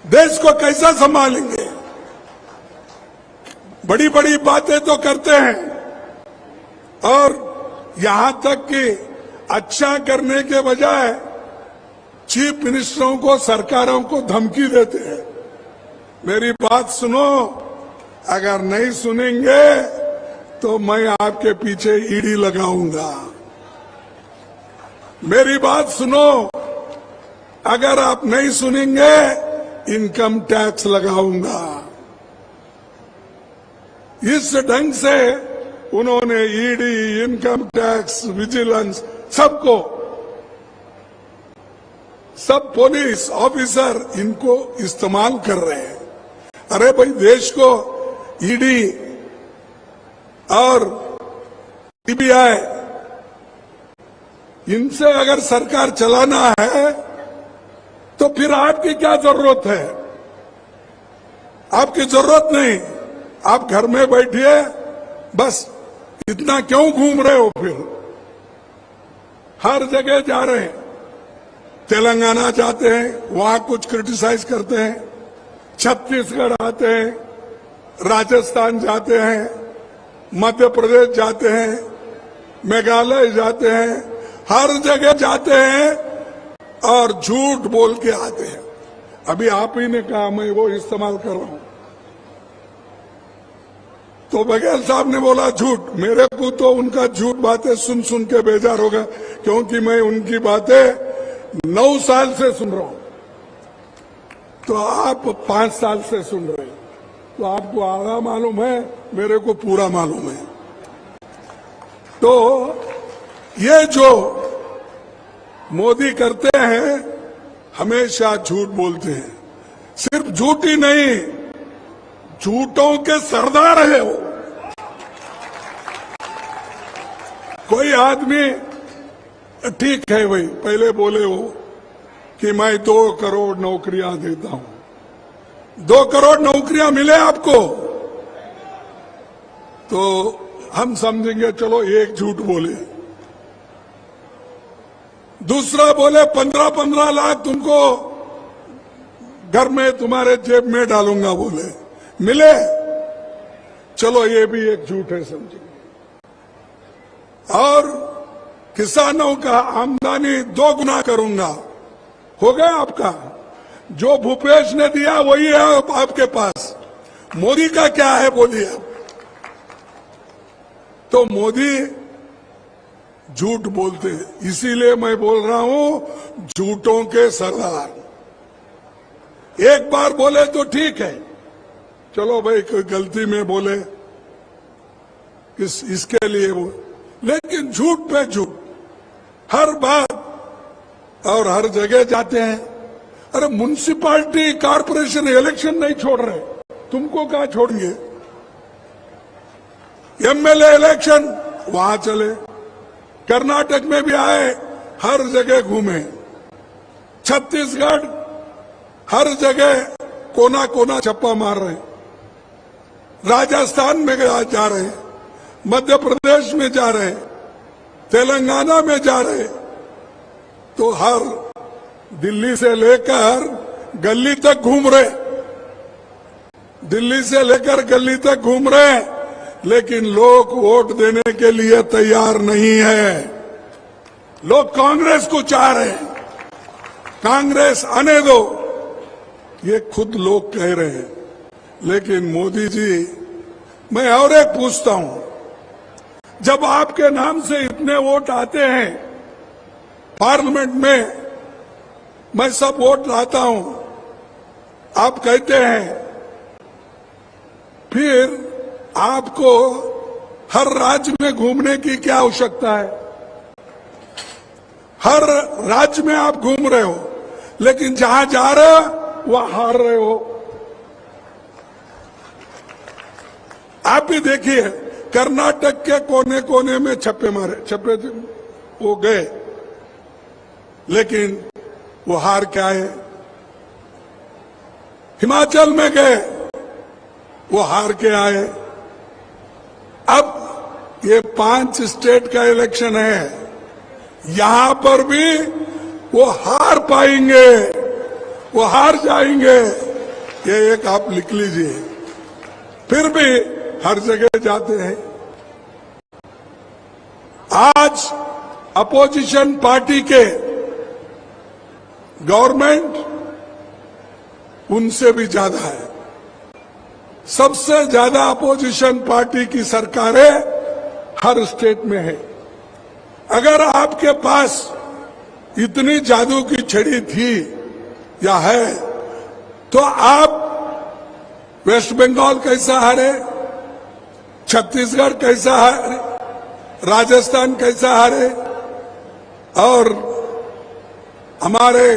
देश को कैसा संभालेंगे? बड़ी बड़ी बातें तो करते हैं और यहां तक कि अच्छा करने के बजाय चीफ मिनिस्टरों को, सरकारों को धमकी देते हैं। मेरी बात सुनो, अगर नहीं सुनेंगे तो मैं आपके पीछे ईडी लगाऊंगा। मेरी बात सुनो, अगर आप नहीं सुनेंगे, इनकम टैक्स लगाऊंगा। इस ढंग से उन्होंने ईडी, इनकम टैक्स, विजिलेंस, सबको, सब पुलिस ऑफिसर इनको इस्तेमाल कर रहे हैं। अरे भाई, देश को ईडी और सीबीआई, इनसे अगर सरकार चलाना है तो फिर आपकी क्या जरूरत है? आपकी जरूरत नहीं, आप घर में बैठिए। बस इतना क्यों घूम रहे हो फिर? हर जगह जा रहे हैं, तेलंगाना जाते हैं, वहां कुछ क्रिटिसाइज करते हैं, छत्तीसगढ़ आते हैं, राजस्थान जाते हैं, मध्य प्रदेश जाते हैं, मेघालय जाते हैं, हर जगह जाते हैं और झूठ बोल के आते हैं। अभी आप ही ने कहा, मैं वो इस्तेमाल कर रहा हूं। तो बघेल साहब ने बोला झूठ। मेरे को तो उनका झूठ बातें सुन सुन के बेजार हो गया, क्योंकि मैं उनकी बातें नौ साल से सुन रहा हूं। तो आप पांच साल से सुन रहे हो, तो आपको आधा मालूम है, मेरे को पूरा मालूम है। तो ये जो मोदी करते हैं, हमेशा झूठ बोलते हैं। सिर्फ झूठ ही नहीं, झूठों के सरदार है वो। कोई आदमी, ठीक है भाई, पहले बोले वो कि मैं दो करोड़ नौकरियां देता हूं, दो करोड़ नौकरियां मिले आपको, तो हम समझेंगे चलो एक झूठ बोले। दूसरा बोले, पंद्रह पंद्रह लाख तुमको घर में तुम्हारे जेब में डालूंगा बोले, मिले, चलो ये भी एक झूठ है समझेंगे। और किसानों का आमदनी दो गुना करूंगा, हो गया आपका। जो भूपेश ने दिया वही है आप, आपके पास। मोदी का क्या है बोलिए आप। तो मोदी झूठ बोलते हैं, इसीलिए मैं बोल रहा हूं झूठों के सरदार। एक बार बोले तो ठीक है, चलो भाई कोई गलती में बोले, इस, इसके लिए वो, लेकिन झूठ पे झूठ, हर बात और हर जगह जाते हैं। अरे, म्युनिसिपैलिटी कॉरपोरेशन इलेक्शन नहीं छोड़ रहे, तुमको कहां छोड़ेंगे? एमएलए इलेक्शन वहां चले, कर्नाटक में भी आए, हर जगह घूमे, छत्तीसगढ़, हर जगह कोना कोना छप्पा मार रहे हैं। राजस्थान में गया, जा रहे हैं, मध्य प्रदेश में जा रहे हैं, तेलंगाना में जा रहे हैं, तो हर दिल्ली से लेकर गली तक घूम रहे, दिल्ली से लेकर गली तक घूम रहे हैं, लेकिन लोग वोट देने के लिए तैयार नहीं है। लोग कांग्रेस को चाह रहे हैं, कांग्रेस आने दो, ये खुद लोग कह रहे हैं। लेकिन मोदी जी, मैं और एक पूछता हूं, जब आपके नाम से इतने वोट आते हैं पार्लियामेंट में, मैं सब वोट लाता हूं, आप कहते हैं, फिर आपको हर राज्य में घूमने की क्या आवश्यकता है? हर राज्य में आप घूम रहे हो, लेकिन जहां जा रहे हो वहां हार रहे हो। आप भी देखिए, कर्नाटक के कोने कोने में छप्पे मारे, छप्पे वो गए, लेकिन वो हार के आए। हिमाचल में गए, वो हार के आए। अब ये पांच स्टेट का इलेक्शन है, यहां पर भी वो हार पाएंगे, वो हार जाएंगे। ये एक आप लिख लीजिए। फिर भी हर जगह जाते हैं। आज अपोजिशन पार्टी के गवर्नमेंट उनसे भी ज्यादा है। सबसे ज्यादा अपोजिशन पार्टी की सरकारें हर स्टेट में है। अगर आपके पास इतनी जादू की छड़ी थी या है, तो आप वेस्ट बंगाल कैसा हारे, छत्तीसगढ़ कैसा हारे, राजस्थान कैसा हारे, और हमारे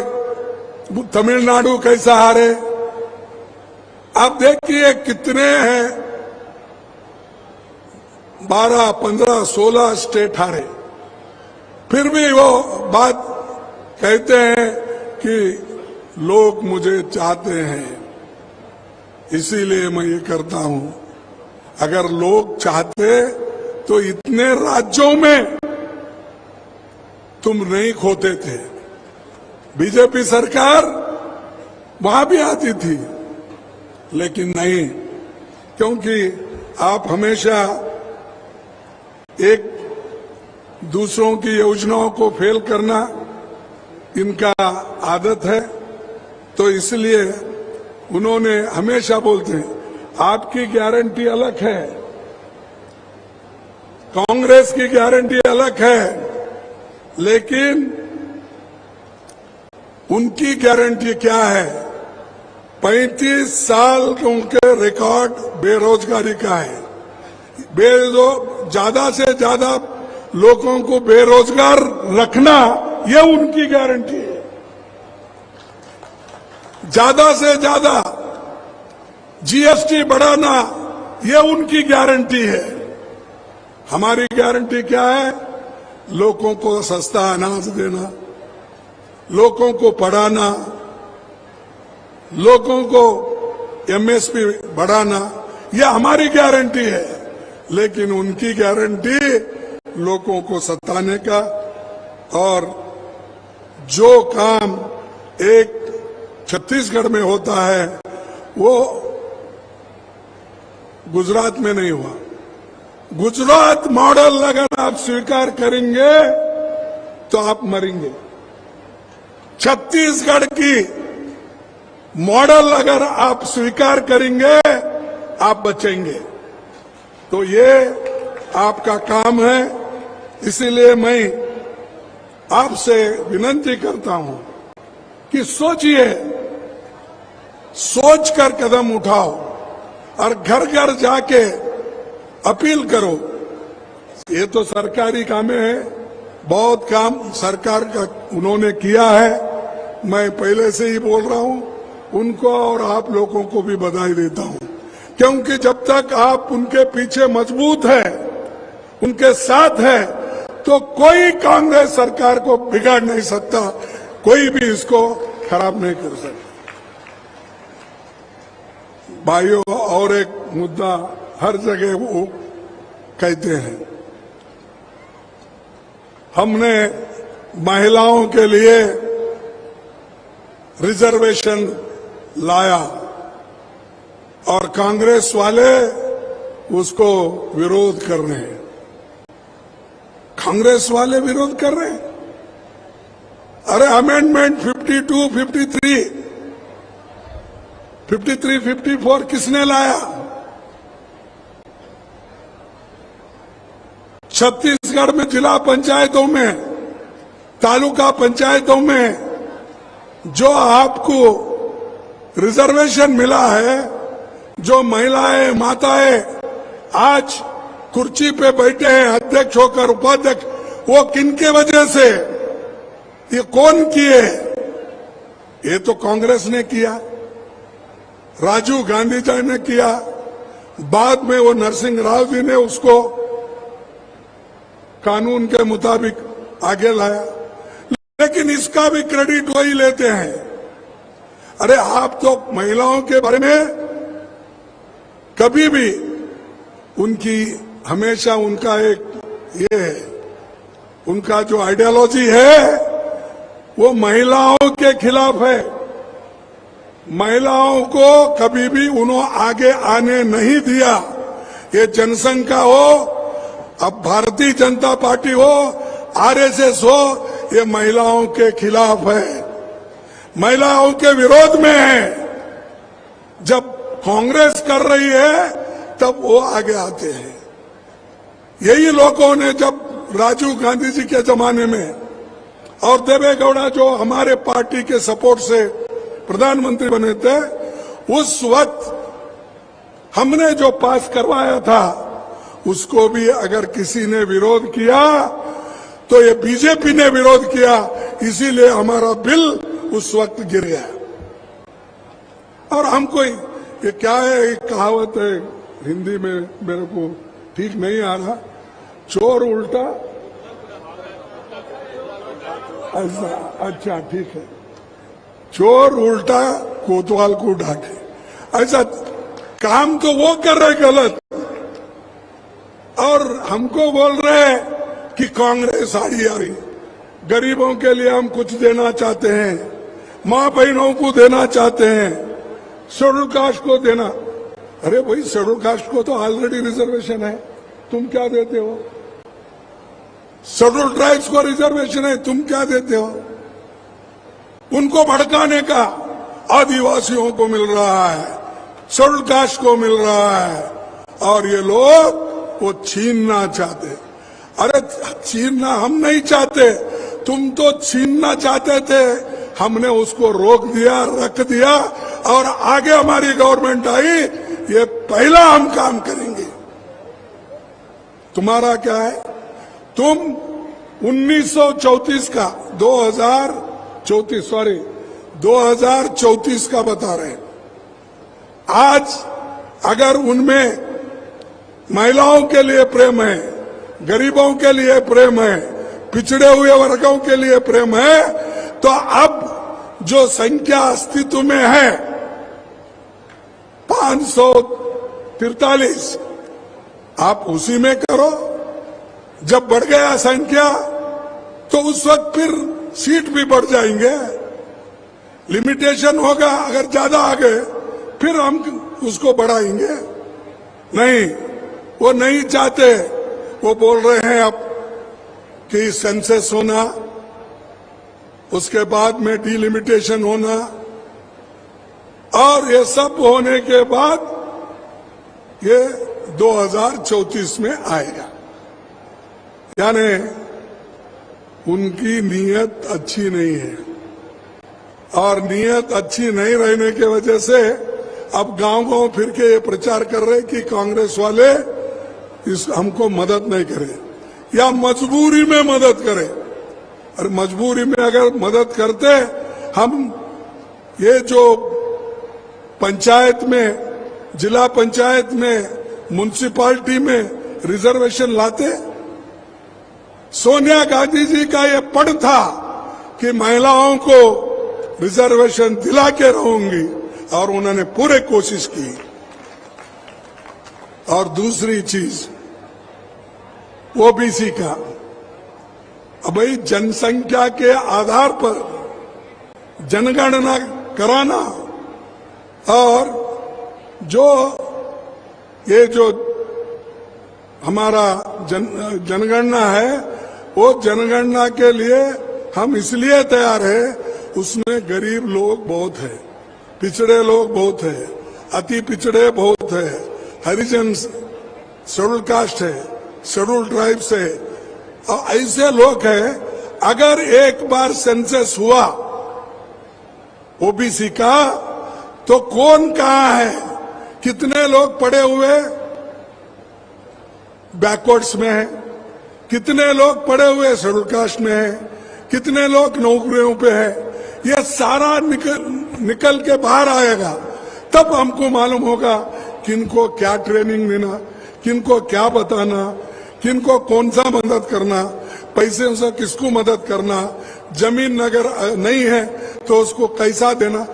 तमिलनाडु कैसा हारे। आप देखिए कितने हैं, बारह, पन्द्रह, सोलह स्टेट हारे, फिर भी वो बात कहते हैं कि लोग मुझे चाहते हैं, इसीलिए मैं ये करता हूं। अगर लोग चाहते तो इतने राज्यों में तुम नहीं खोते थे। बीजेपी सरकार वहां भी आती थी, लेकिन नहीं, क्योंकि आप हमेशा एक दूसरों की योजनाओं को फेल करना इनका आदत है। तो इसलिए उन्होंने हमेशा बोलते हैं, आपकी गारंटी अलग है, कांग्रेस की गारंटी अलग है, लेकिन उनकी गारंटी क्या है? पैंतीस साल के उनके रिकॉर्ड बेरोजगारी का है। बेरो-, ज्यादा से ज्यादा लोगों को बेरोजगार रखना, यह उनकी गारंटी है। ज्यादा से ज्यादा जीएसटी बढ़ाना, यह उनकी गारंटी है। हमारी गारंटी क्या है? लोगों को सस्ता अनाज देना, लोगों को पढ़ाना, लोगों को एमएसपी बढ़ाना, यह हमारी गारंटी है। लेकिन उनकी गारंटी लोगों को सताने का, और जो काम एक छत्तीसगढ़ में होता है, वो गुजरात में नहीं हुआ। गुजरात मॉडल अगर आप स्वीकार करेंगे, तो आप मरेंगे। छत्तीसगढ़ की मॉडल अगर आप स्वीकार करेंगे, आप बचेंगे। तो ये आपका काम है, इसीलिए मैं आपसे विनती करता हूं कि सोचिए, सोचकर कदम उठाओ और घर घर जाके अपील करो। ये तो सरकारी कामें हैं, बहुत काम सरकार का उन्होंने किया है। मैं पहले से ही बोल रहा हूं, उनको और आप लोगों को भी बधाई देता हूं, क्योंकि जब तक आप उनके पीछे मजबूत हैं, उनके साथ हैं, तो कोई कांग्रेस सरकार को बिगाड़ नहीं सकता, कोई भी इसको खराब नहीं कर सकता। भाइयों, और एक मुद्दा हर जगह वो कहते हैं, हमने महिलाओं के लिए रिजर्वेशन लाया और कांग्रेस वाले उसको विरोध कर रहे हैं। कांग्रेस वाले विरोध कर रहे हैं। अरे, amendment fifty two, fifty three, fifty three, fifty four किसने लाया? छत्तीसगढ़ में जिला पंचायतों में, तालुका पंचायतों में जो आपको रिजर्वेशन मिला है, जो महिलाएं, माताएं आज कुर्सी पे बैठे हैं, अध्यक्ष होकर, उपाध्यक्ष, वो किनके वजह से, ये कौन किए? ये तो कांग्रेस ने किया, राजीव गांधी जी ने किया, बाद में वो नरसिंह राव जी ने उसको कानून के मुताबिक आगे लाया, लेकिन इसका भी क्रेडिट वही लेते हैं। अरे, आप तो महिलाओं के बारे में कभी भी उनकी, हमेशा उनका एक ये है, उनका जो आइडियोलॉजी है वो महिलाओं के खिलाफ है। महिलाओं को कभी भी उन्होंने आगे आने नहीं दिया। ये जनसंघ का हो, अब भारतीय जनता पार्टी हो, आरएसएस हो, ये महिलाओं के खिलाफ है, महिलाओं के विरोध में है। जब कांग्रेस कर रही है, तब वो आगे आते हैं। यही लोगों ने, जब राजीव गांधी जी के जमाने में और देवेगौड़ा जो हमारे पार्टी के सपोर्ट से प्रधानमंत्री बने थे, उस वक्त हमने जो पास करवाया था, उसको भी अगर किसी ने विरोध किया, तो ये बीजेपी ने विरोध किया, इसीलिए हमारा बिल उस वक्त गिर गया। और हम कोई, ये क्या है, एक कहावत है हिंदी में, मेरे को ठीक नहीं आ रहा, चोर उल्टा, ऐसा, अच्छा, ठीक है, चोर उल्टा कोतवाल को डांटे। ऐसा काम तो वो कर रहे गलत, और हमको बोल रहे हैं कि कांग्रेस आड़ी आ रही। गरीबों के लिए हम कुछ देना चाहते हैं, माँ बहनों को देना चाहते हैं, शेड्यूल कास्ट को देना। अरे भाई, शेड्यूल कास्ट को तो ऑलरेडी रिजर्वेशन है, तुम क्या देते हो? शेड्यूल ट्राइब्स को रिजर्वेशन है, तुम क्या देते हो? उनको भड़काने का, आदिवासियों को मिल रहा है, शेड्यूल कास्ट को मिल रहा है, और ये लोग वो छीनना चाहते। अरे, छीनना हम नहीं चाहते, तुम तो छीनना चाहते थे, हमने उसको रोक दिया, रख दिया, और आगे हमारी गवर्नमेंट आई, ये पहला हम काम करेंगे। तुम्हारा क्या है? तुम उन्नीस सौ चौंतीस का, दो हज़ार चौंतीस, सॉरी, दो हज़ार चौंतीस का बता रहे हैं। आज अगर उनमें महिलाओं के लिए प्रेम है, गरीबों के लिए प्रेम है, पिछड़े हुए वर्गों के लिए प्रेम है, तो अब जो संख्या अस्तित्व में है, पाँच सौ तिरतालीस, आप उसी में करो। जब बढ़ गया संख्या, तो उस वक्त फिर सीट भी बढ़ जाएंगे, लिमिटेशन होगा, अगर ज्यादा आ गए, फिर हम उसको बढ़ाएंगे। नहीं, वो नहीं चाहते। वो बोल रहे हैं अब कि सेंसस होना, उसके बाद में डिलिमिटेशन होना, और ये सब होने के बाद ये दो हज़ार चौंतीस में आएगा। यानी उनकी नीयत अच्छी नहीं है, और नीयत अच्छी नहीं रहने की वजह से अब गांव-गांव फिर के ये प्रचार कर रहे कि कांग्रेस वाले इस, हमको मदद नहीं करे या मजबूरी में मदद करे। और मजबूरी में अगर मदद करते, हम ये जो पंचायत में, जिला पंचायत में, म्युनिसिपैलिटी में रिजर्वेशन लाते, सोनिया गांधी जी का ये पण था कि महिलाओं को रिजर्वेशन दिला के रहूंगी, और उन्होंने पूरे कोशिश की। और दूसरी चीज, ओबीसी का, अब भाई, जनसंख्या के आधार पर जनगणना कराना, और जो ये जो हमारा जन, जनगणना है, वो जनगणना के लिए हम इसलिए तैयार है, उसमें गरीब लोग बहुत है, पिछड़े लोग बहुत है, अति पिछड़े बहुत है, हरिजन, शेड्यूल कास्ट है, शेड्यूल ट्राइब्स है, और ऐसे लोग हैं। अगर एक बार सेंसस हुआ ओबीसी का, तो कौन कहाँ है, कितने लोग पड़े हुए बैकवर्ड्स में हैं, कितने लोग पड़े हुए शेड्यूल कास्ट में हैं, कितने लोग नौकरियों पे हैं, ये सारा निकल निकल के बाहर आएगा। तब हमको मालूम होगा किनको क्या ट्रेनिंग देना, किनको क्या बताना, किनको कौन सा मदद करना, पैसे से किसको मदद करना, जमीन अगर, अ, नहीं है तो उसको कैसा देना।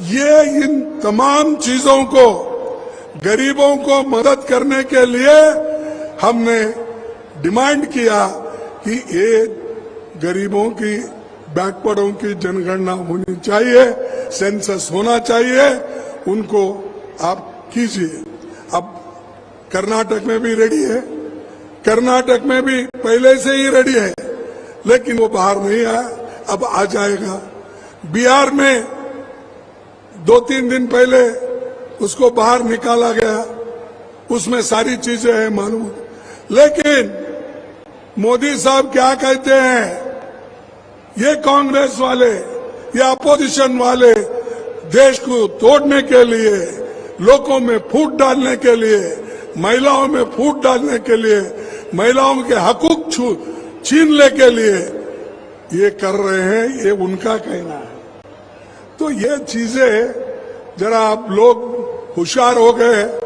ये, इन तमाम चीजों को, गरीबों को मदद करने के लिए हमने डिमांड किया कि ये गरीबों की, बैकवर्डों की जनगणना होनी चाहिए, सेंसस होना चाहिए, उनको आप कीजिए। अब कर्नाटक में भी रेडी है, कर्नाटक में भी पहले से ही रेडी है, लेकिन वो बाहर नहीं आया, अब आ जाएगा। बिहार में दो तीन दिन पहले उसको बाहर निकाला गया, उसमें सारी चीजें हैं मालूम। लेकिन मोदी साहब क्या कहते हैं, ये कांग्रेस वाले, ये अपोजिशन वाले देश को तोड़ने के लिए, लोगों में फूट डालने के लिए, महिलाओं में फूट डालने के लिए, महिलाओं के हकूक छू- छीनने के लिए ये कर रहे हैं, ये उनका कहना है। तो ये चीजें जरा आप लोग होशियार हो गए,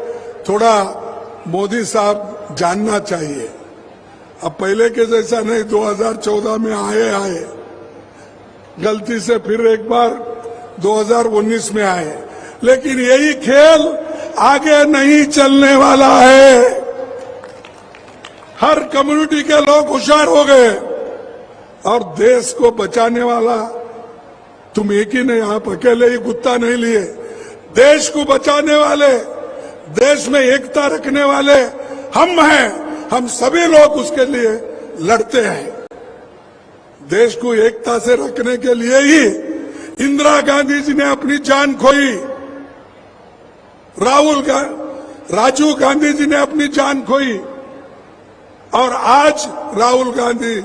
थोड़ा मोदी साहब जानना चाहिए। अब पहले के जैसा नहीं, दो हज़ार चौदह में आए आए, गलती से फिर एक बार दो हज़ार उन्नीस में आए, लेकिन यही खेल आगे नहीं चलने वाला है। हर कम्युनिटी के लोग होशियार हो गए और देश को बचाने वाला तुम एक ही नहीं, आप अकेले ही गुत्ता नहीं लिए। देश को बचाने वाले, देश में एकता रखने वाले हम हैं। हम सभी लोग उसके लिए लड़ते हैं। देश को एकता से रखने के लिए ही इंदिरा गांधी जी ने अपनी जान खोई, राहुल गा-, राजीव गांधी जी ने अपनी जान खोई, और आज राहुल गांधी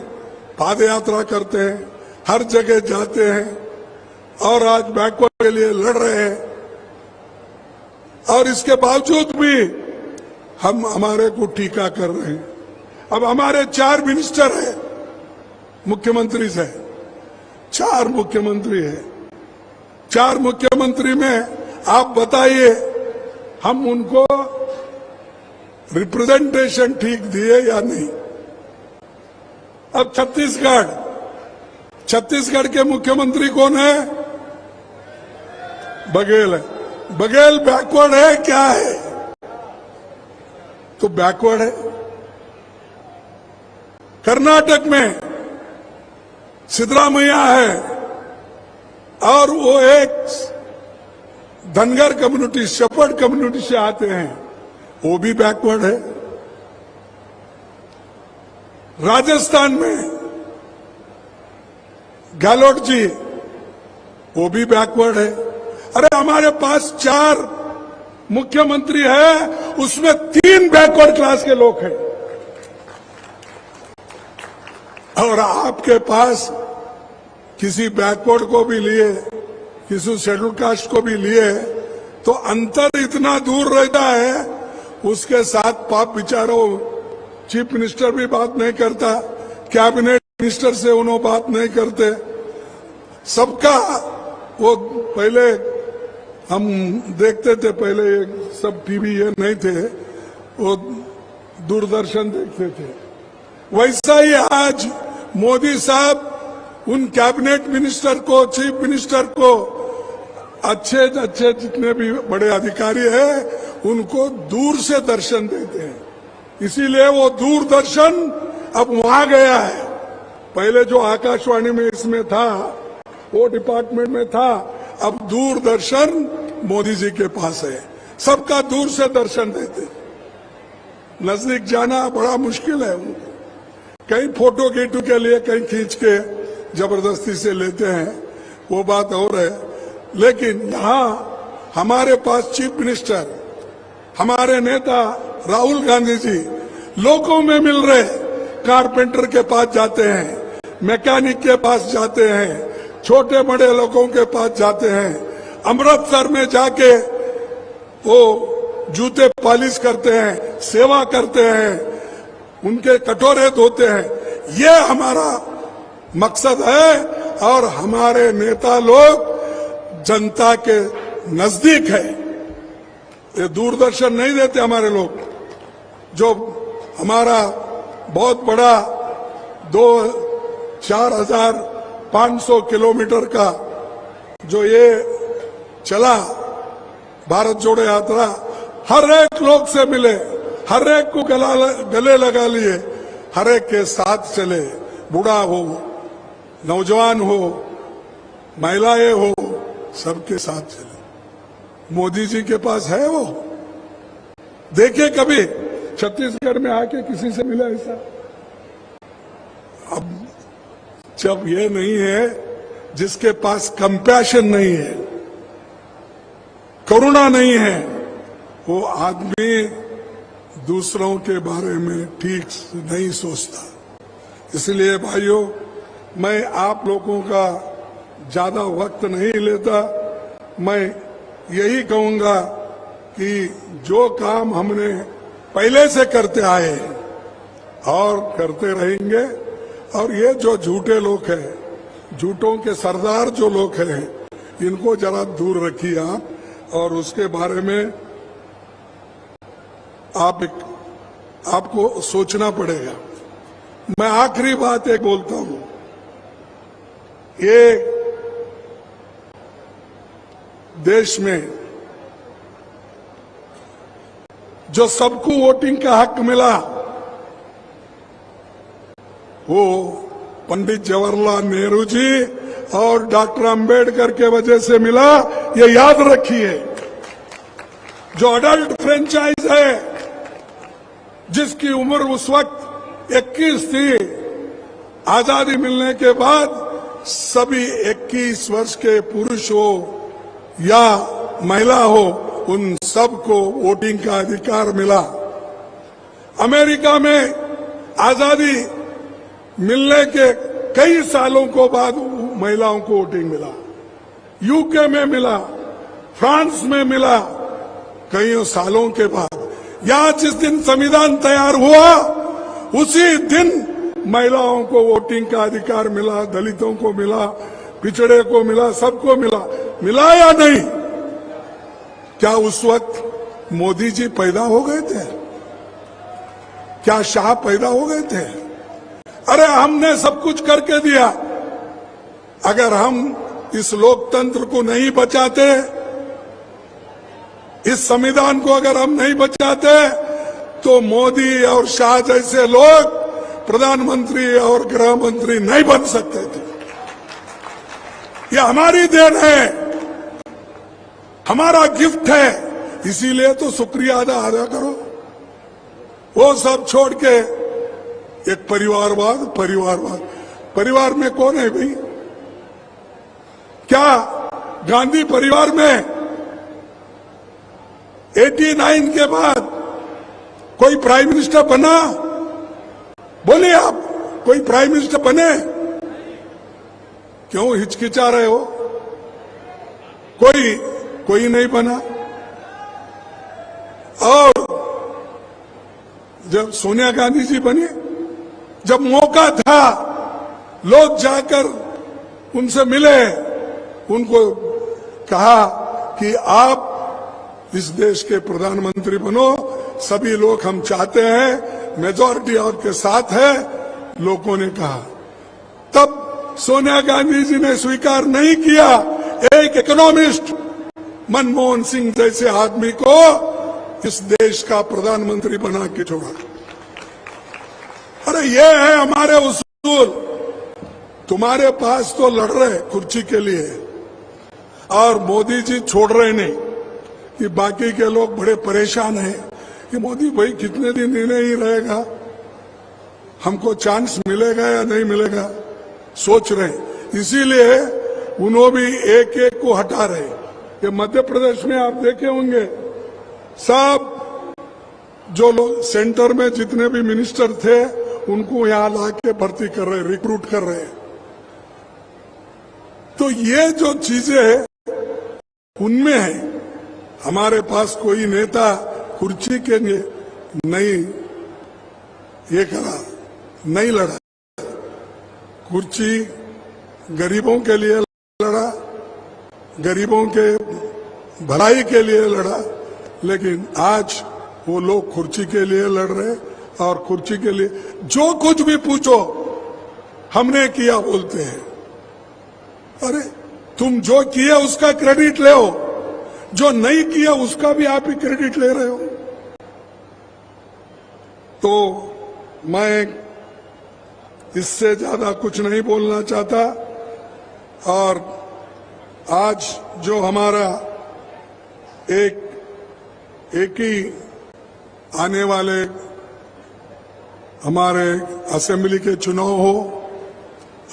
पाद यात्रा करते हैं, हर जगह जाते हैं और आज बैकवर्ड के लिए लड़ रहे हैं। और इसके बावजूद भी हम हमारे को टीका कर रहे हैं। अब हमारे चार मिनिस्टर हैं, मुख्यमंत्री से, चार मुख्यमंत्री हैं, चार मुख्यमंत्री में आप बताइए, हम उनको रिप्रेजेंटेशन ठीक दिए या नहीं? अब छत्तीसगढ़, छत्तीसगढ़ के मुख्यमंत्री कौन है? बघेल है। बघेल बैकवर्ड है क्या है? तो बैकवर्ड है। कर्नाटक में सिद्धरामैया है और वो एक धनगर कम्युनिटी, शेफर्ड कम्युनिटी से आते हैं, वो भी बैकवर्ड है। राजस्थान में गहलोत जी, वो भी बैकवर्ड है। अरे, हमारे पास चार मुख्यमंत्री है, उसमें तीन बैकवर्ड क्लास के लोग हैं। और आपके पास किसी बैकवर्ड को भी लिए, किसी शेड्यूल कास्ट को भी लिए, तो अंतर इतना दूर रहता है। उसके साथ पाप बिचारो, चीफ मिनिस्टर भी बात नहीं करता, कैबिनेट मिनिस्टर से उन्होंने बात नहीं करते। सबका वो पहले हम देखते थे, पहले ये सब टीवी ये नहीं थे, वो दूरदर्शन देखते थे। वैसा ही आज मोदी साहब उन कैबिनेट मिनिस्टर को, चीफ मिनिस्टर को, अच्छे अच्छे जितने भी बड़े अधिकारी हैं, उनको दूर से दर्शन देते हैं। इसीलिए वो दूरदर्शन अब वहां गया है। पहले जो आकाशवाणी में इसमें था, वो डिपार्टमेंट में था, अब दूरदर्शन मोदी जी के पास है, सबका दूर से दर्शन देते। नजदीक जाना बड़ा मुश्किल है उनको। कहीं फोटो कीटो के लिए कहीं खींच के जबरदस्ती से लेते हैं, वो बात और है। लेकिन यहाँ हमारे पास चीफ मिनिस्टर, हमारे नेता राहुल गांधी जी लोगों में मिल रहे, कारपेंटर के पास जाते हैं, मैकेनिक के पास जाते हैं, छोटे बड़े लोगों के पास जाते हैं, अमृतसर में जाके वो जूते पॉलिश करते हैं, सेवा करते हैं, उनके कटोरे धोते हैं। ये हमारा मकसद है और हमारे नेता लोग जनता के नजदीक है। ये दूरदर्शन नहीं देते हमारे लोग। जो हमारा बहुत बड़ा दो, चार हजार पाँच सौ किलोमीटर का जो ये चला भारत जोड़ो यात्रा, हर एक लोग से मिले, हर एक को गला, गले लगा लिए, हर एक के साथ चले, बूढ़ा हो, नौजवान हो, महिलाएं हो, सबके साथ चले। मोदी जी के पास है वो? देखे कभी छत्तीसगढ़ में आके किसी से मिला ऐसा? अब जब ये नहीं है, जिसके पास कंपैशन नहीं है, करुणा नहीं है, वो आदमी दूसरों के बारे में ठीक से नहीं सोचता। इसलिए भाइयों, मैं आप लोगों का ज्यादा वक्त नहीं लेता। मैं यही कहूंगा कि जो काम हमने पहले से करते आए हैं और करते रहेंगे, और ये जो झूठे लोग हैं, झूठों के सरदार जो लोग हैं, इनको जरा दूर रखिए आप, और उसके बारे में आप एक, आपको सोचना पड़ेगा। मैं आखिरी बात एक बोलता हूं, ये देश में जो सबको वोटिंग का हक मिला, वो पंडित जवाहरलाल नेहरू जी और डॉक्टर अंबेडकर के वजह से मिला, ये याद रखिए। जो अडल्ट फ्रेंचाइज है, जिसकी उम्र उस वक्त इक्कीस थी, आजादी मिलने के बाद सभी इक्कीस वर्ष के पुरुष हो या महिला हो, उन सबको वोटिंग का अधिकार मिला। अमेरिका में आजादी मिलने के कई सालों को बाद महिलाओं को वोटिंग मिला, यूके में मिला, फ्रांस में मिला, कई सालों के बाद। या जिस दिन संविधान तैयार हुआ, उसी दिन महिलाओं को वोटिंग का अधिकार मिला, दलितों को मिला, पिछड़े को मिला, सबको मिला। मिला या नहीं? क्या उस वक्त मोदी जी पैदा हो गए थे? क्या शाह पैदा हो गए थे? अरे, हमने सब कुछ करके दिया। अगर हम इस लोकतंत्र को नहीं बचाते, इस संविधान को अगर हम नहीं बचाते, तो मोदी और शाह जैसे लोग प्रधानमंत्री और गृह मंत्री नहीं बन सकते थे। ये हमारी देन है, हमारा गिफ्ट है, इसीलिए तो शुक्रिया अदा अदा करो। वो सब छोड़ के एक परिवारवाद, परिवारवाद। परिवार में कौन है भाई? क्या गांधी परिवार में एटी नाइन के बाद कोई प्राइम मिनिस्टर बना? बोलिए आप, कोई प्राइम मिनिस्टर बने? क्यों हिचकिचा रहे हो? कोई, कोई नहीं बना। और जब सोनिया गांधी जी बनी, जब मौका था, लोग जाकर उनसे मिले, उनको कहा कि आप इस देश के प्रधानमंत्री बनो, सभी लोग हम चाहते हैं, मेजॉरिटी आपके साथ है, लोगों ने कहा। तब सोनिया गांधी जी ने स्वीकार नहीं किया एक इकोनॉमिस्ट मनमोहन सिंह जैसे आदमी को इस देश का प्रधानमंत्री बना के छोड़ा। अरे, ये है हमारे उसूल। तुम्हारे पास तो लड़ रहे कुर्सी के लिए, और मोदी जी छोड़ रहे नहीं कि बाकी के लोग बड़े परेशान हैं कि मोदी भाई कितने दिन इन्हें ही रहेगा, हमको चांस मिलेगा या नहीं मिलेगा, सोच रहे हैं। इसीलिए उन्होंने भी एक एक को हटा रहे हैं। ये मध्य प्रदेश में आप देखे होंगे, सब जो लोग सेंटर में जितने भी मिनिस्टर थे, उनको यहाँ ला के भर्ती कर रहे, रिक्रूट कर रहे हैं। तो ये जो चीजें हैं, उनमें है। हमारे पास कोई नेता कुर्सी के लिए नहीं ये करा, नहीं लड़ा। कुर्सी गरीबों के लिए लड़ा, गरीबों के भलाई के लिए लड़ा, लेकिन आज वो लोग कुर्सी के लिए लड़ रहे हैं। और कुर्सी के लिए जो कुछ भी पूछो, हमने किया बोलते हैं। अरे, तुम जो किए उसका क्रेडिट ले, जो नहीं किया उसका भी आप ही क्रेडिट ले रहे हो। तो मैं इससे ज्यादा कुछ नहीं बोलना चाहता। और आज जो हमारा एक, एक ही आने वाले हमारे असेंबली के चुनाव हो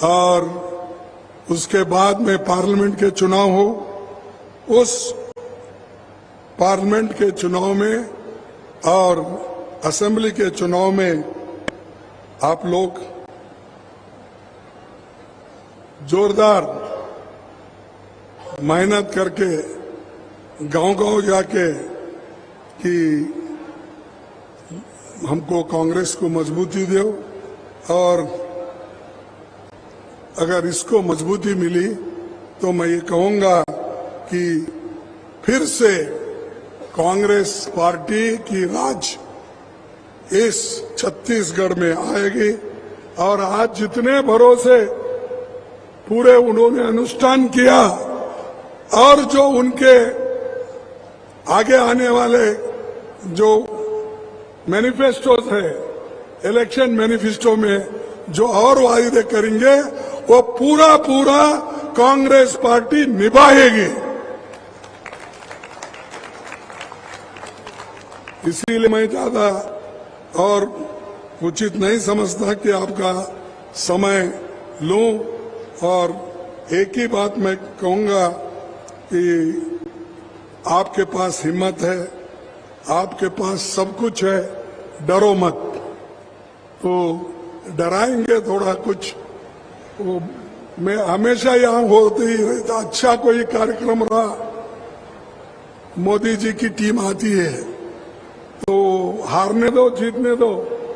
और उसके बाद में पार्लियामेंट के चुनाव हो, उस पार्लियामेंट के चुनाव में और असेंबली के चुनाव में आप लोग जोरदार मेहनत करके गांव-गांव जाके कि हमको कांग्रेस को मजबूती दो और अगर इसको मजबूती मिली तो मैं ये कहूंगा कि फिर से कांग्रेस पार्टी की राज इस छत्तीसगढ़ में आएगी। और आज जितने भरोसे पूरे उन्होंने अनुष्ठान किया और जो उनके आगे आने वाले जो मैनिफेस्टोज है, इलेक्शन मैनिफेस्टो में जो और वायदे करेंगे, वो पूरा पूरा कांग्रेस पार्टी निभाएगी। इसीलिए मैं ज्यादा और उचित नहीं समझता कि आपका समय लूं, और एक ही बात मैं कहूंगा कि आपके पास हिम्मत है, आपके पास सब कुछ है, डरो मत। तो डराएंगे थोड़ा कुछ। वो मैं हमेशा यहाँ होते ही रहता, अच्छा कोई कार्यक्रम रहा, मोदी जी की टीम आती है, तो हारने दो, जीतने दो,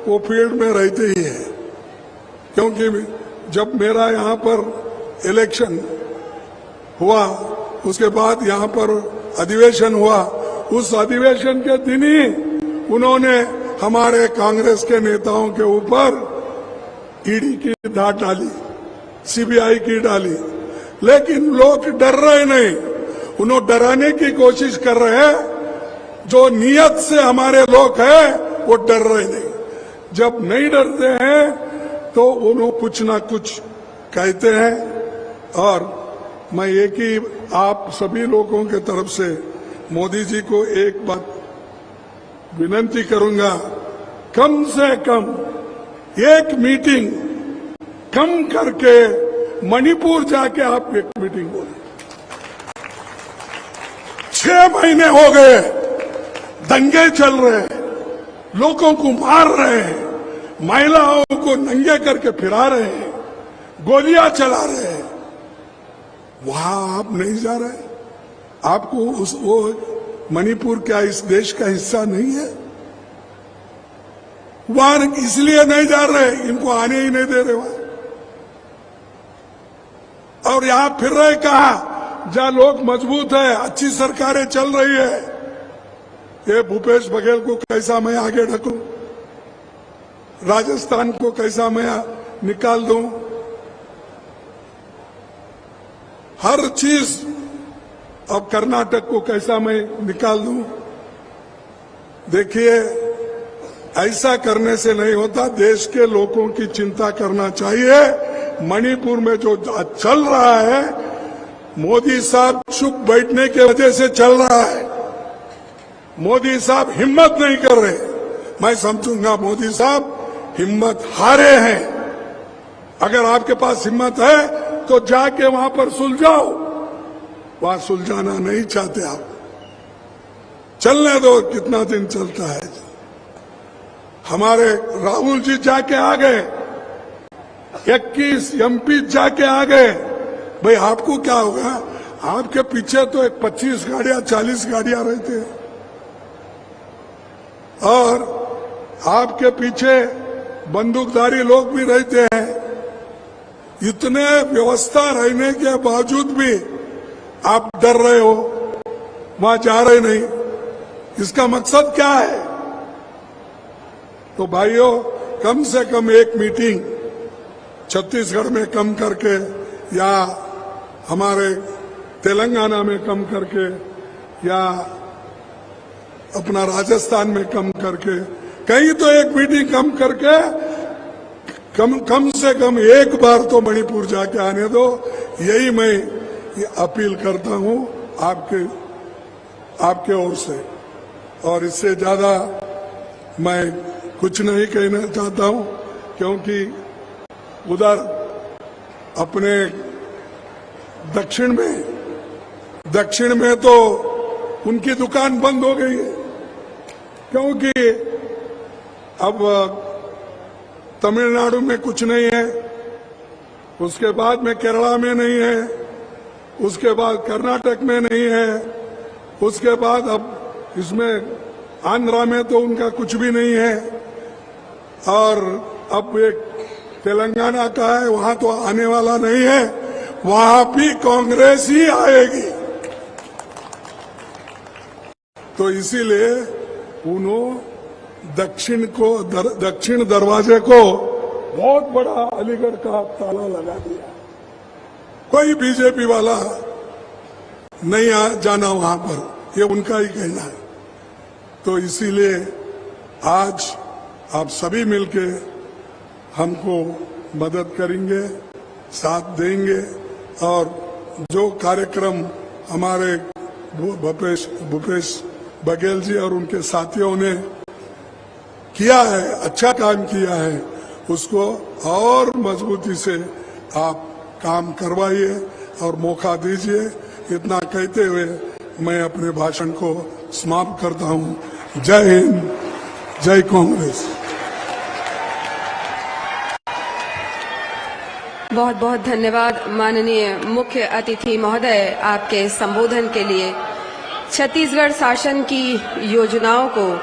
वो फील्ड में रहते ही है। क्योंकि जब मेरा यहाँ पर इलेक्शन हुआ, उसके बाद यहाँ पर अधिवेशन हुआ, उस अधिवेशन के दिन ही उन्होंने हमारे कांग्रेस के नेताओं के ऊपर ईडी की धार डाली, सीबीआई की डाली, लेकिन लोग डर रहे नहीं। उन्होंने डराने की कोशिश कर रहे हैं। जो नीयत से हमारे लोग हैं, वो डर रहे नहीं। जब नहीं डरते हैं तो उन्होंने कुछ ना कुछ कहते हैं। और मैं एक ही आप सभी लोगों के तरफ से मोदी जी को एक बात विनती करूंगा, कम से कम एक मीटिंग कम करके मणिपुर जाके आप एक मीटिंग बोले। छह महीने हो गए, दंगे चल रहे हैं, लोगों को मार रहे हैं, महिलाओं को नंगे करके फिरा रहे हैं, गोलियां चला रहे हैं। वहां आप नहीं जा रहे, आपको उस, वो मणिपुर क्या इस देश का हिस्सा नहीं है? वहां इसलिए नहीं जा रहे, इनको आने ही नहीं दे रहे वहां। और यहां फिर रहे कहा, जहां लोग मजबूत है, अच्छी सरकारें चल रही है, ये भूपेश बघेल को कैसा मैं आगे ढकूं, राजस्थान को कैसा मैं निकाल दूं, हर चीज, अब कर्नाटक को कैसा मैं निकाल दूं। देखिए, ऐसा करने से नहीं होता। देश के लोगों की चिंता करना चाहिए। मणिपुर में जो चल रहा है, मोदी साहब चुप बैठने की वजह से चल रहा है। मोदी साहब हिम्मत नहीं कर रहे। मैं समझूंगा मोदी साहब हिम्मत हारे हैं। अगर आपके पास हिम्मत है तो जाके वहां पर सुलझाओ। वहां सुलझाना नहीं चाहते आप। चलने दो, कितना दिन चलता है। हमारे राहुल जी जाके आ गए, इक्कीस एमपी जाके आ गए। भाई, आपको क्या होगा? आपके पीछे तो एक पच्चीस गाड़ियां, चालीस गाड़ियां रहते हैं, और आपके पीछे बंदूकधारी लोग भी रहते हैं। इतने व्यवस्था रहने के बावजूद भी आप डर रहे हो, वहां जा रहे नहीं, इसका मकसद क्या है? तो भाइयों, कम से कम एक मीटिंग छत्तीसगढ़ में कम करके, या हमारे तेलंगाना में कम करके, या अपना राजस्थान में कम करके, कहीं तो एक मीटिंग कम करके, कम, कम से कम एक बार तो मणिपुर जाके आने दो। यही मैं ये अपील करता हूं आपके, आपके ओर से, और इससे ज्यादा मैं कुछ नहीं कहना चाहता हूं, क्योंकि उधर अपने दक्षिण में, दक्षिण में तो उनकी दुकान बंद हो गई है, क्योंकि अब तमिलनाडु में कुछ नहीं है, उसके बाद में केरला में नहीं है, उसके बाद कर्नाटक में नहीं है, उसके बाद अब इसमें आंध्रा में तो उनका कुछ भी नहीं है, और अब एक तेलंगाना का है, वहां तो आने वाला नहीं है, वहां भी कांग्रेस ही आएगी। तो इसीलिए उन्होंने दक्षिण को दर, दक्षिण दरवाजे को बहुत बड़ा अलीगढ़ का ताला लगा दिया। कोई बीजेपी वाला नहीं आ, जाना वहां पर, ये उनका ही कहना है। तो इसीलिए आज आप सभी मिलके हमको मदद करेंगे, साथ देंगे, और जो कार्यक्रम हमारे भू-, भूपेश, भूपेश बघेल जी और उनके साथियों ने किया है, अच्छा काम किया है, उसको और मजबूती से आप काम करवाइए और मौका दीजिए। इतना कहते हुए मैं अपने भाषण को समाप्त करता हूं। जय हिंद, जय कांग्रेस। बहुत बहुत धन्यवाद माननीय मुख्य अतिथि महोदय, आपके संबोधन के लिए। छत्तीसगढ़ शासन की योजनाओं को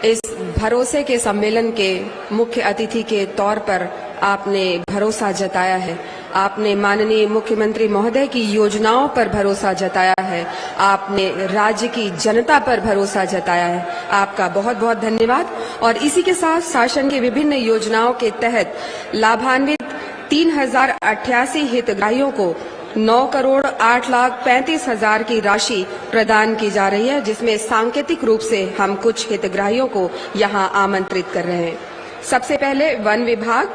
इस भरोसे के सम्मेलन के मुख्य अतिथि के तौर पर आपने भरोसा जताया है। आपने माननीय मुख्यमंत्री महोदय की योजनाओं पर भरोसा जताया है, आपने राज्य की जनता पर भरोसा जताया है। आपका बहुत बहुत धन्यवाद। और इसी के साथ शासन की विभिन्न योजनाओं के तहत लाभान्वित तीन हजार अट्ठासी हितग्राहियों को नौ करोड़ आठ लाख पैंतीस हजार की राशि प्रदान की जा रही है, जिसमें सांकेतिक रूप से हम कुछ हितग्राहियों को यहां आमंत्रित कर रहे हैं। सबसे पहले वन विभाग,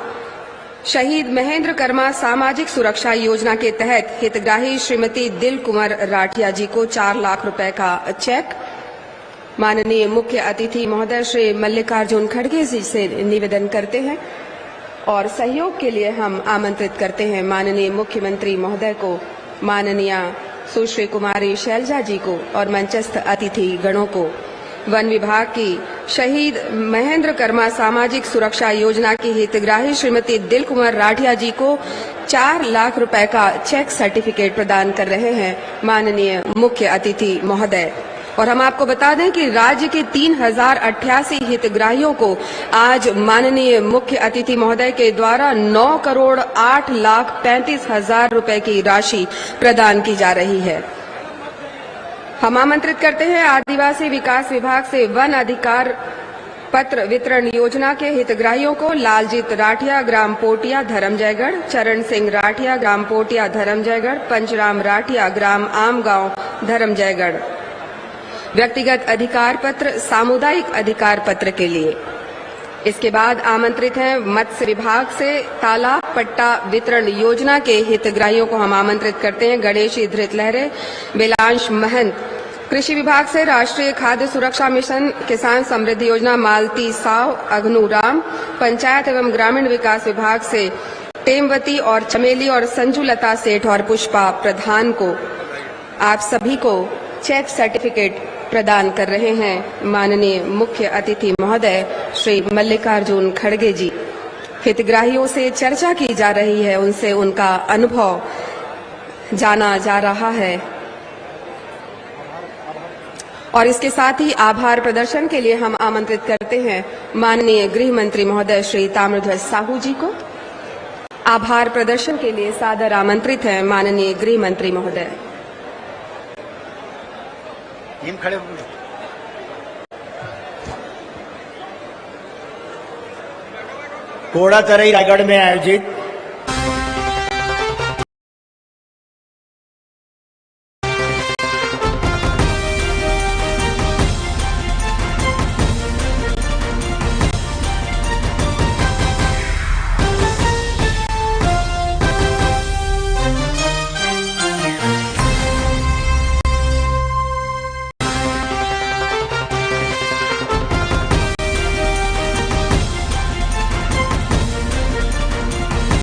शहीद महेंद्र कर्मा सामाजिक सुरक्षा योजना के तहत हितग्राही श्रीमती दिल कुंवर राठिया जी को चार लाख रुपए का चेक। माननीय मुख्य अतिथि महोदय श्री मल्लिकार्जुन खड़गे जी से निवेदन करते हैं और सहयोग के लिए हम आमंत्रित करते हैं माननीय मुख्यमंत्री महोदय को, माननीय सुश्री कुमारी शैलजा जी को और मंचस्थ अतिथि गणों को। वन विभाग की शहीद महेंद्र कर्मा सामाजिक सुरक्षा योजना की हितग्राही श्रीमती दिल कुंवर राठिया जी को चार लाख रुपए का चेक सर्टिफिकेट प्रदान कर रहे हैं माननीय मुख्य अतिथि महोदय। और हम आपको बता दें कि राज्य के तीन हजार अट्ठासी हितग्राहियों को आज माननीय मुख्य अतिथि महोदय के द्वारा नौ करोड़ आठ लाख पैंतीस हजार रुपए की राशि प्रदान की जा रही है। हम आमंत्रित करते हैं आदिवासी विकास विभाग से वन अधिकार पत्र वितरण योजना के हितग्राहियों को लालजीत राठिया, ग्राम पोटिया, धरमजयगढ़, चरण सिंह राठिया, ग्राम पोटिया, धरमजयगढ़, पंचराम राठिया, ग्राम आमगांव, धरमजयगढ़। व्यक्तिगत अधिकार पत्र, सामुदायिक अधिकार पत्र के लिए इसके बाद आमंत्रित हैं मत्स्य विभाग से तालाब पट्टा वितरण योजना के हितग्राहियों को हम आमंत्रित करते हैं गणेशी धृत लहरे, बेलांश महंत। कृषि विभाग से राष्ट्रीय खाद्य सुरक्षा मिशन, किसान समृद्धि योजना, मालती साव, अघनू राम। पंचायत एवं ग्रामीण विकास विभाग से टेमवती और चमेली और संजू लता सेठ और पुष्पा प्रधान को, आप सभी को चेक सर्टिफिकेट प्रदान कर रहे हैं माननीय मुख्य अतिथि महोदय श्री मल्लिकार्जुन खड़गे जी। हितग्राहियों से चर्चा की जा रही है, उनसे उनका अनुभव जाना जा रहा है। और इसके साथ ही आभार प्रदर्शन के लिए हम आमंत्रित करते हैं माननीय गृह मंत्री महोदय श्री ताम्रध्वज साहू जी को। आभार प्रदर्शन के लिए सादर आमंत्रित हैं माननीय गृह मंत्री महोदय। टीम खड़े हो। कोड़ातरई रायगढ़ में आयोजित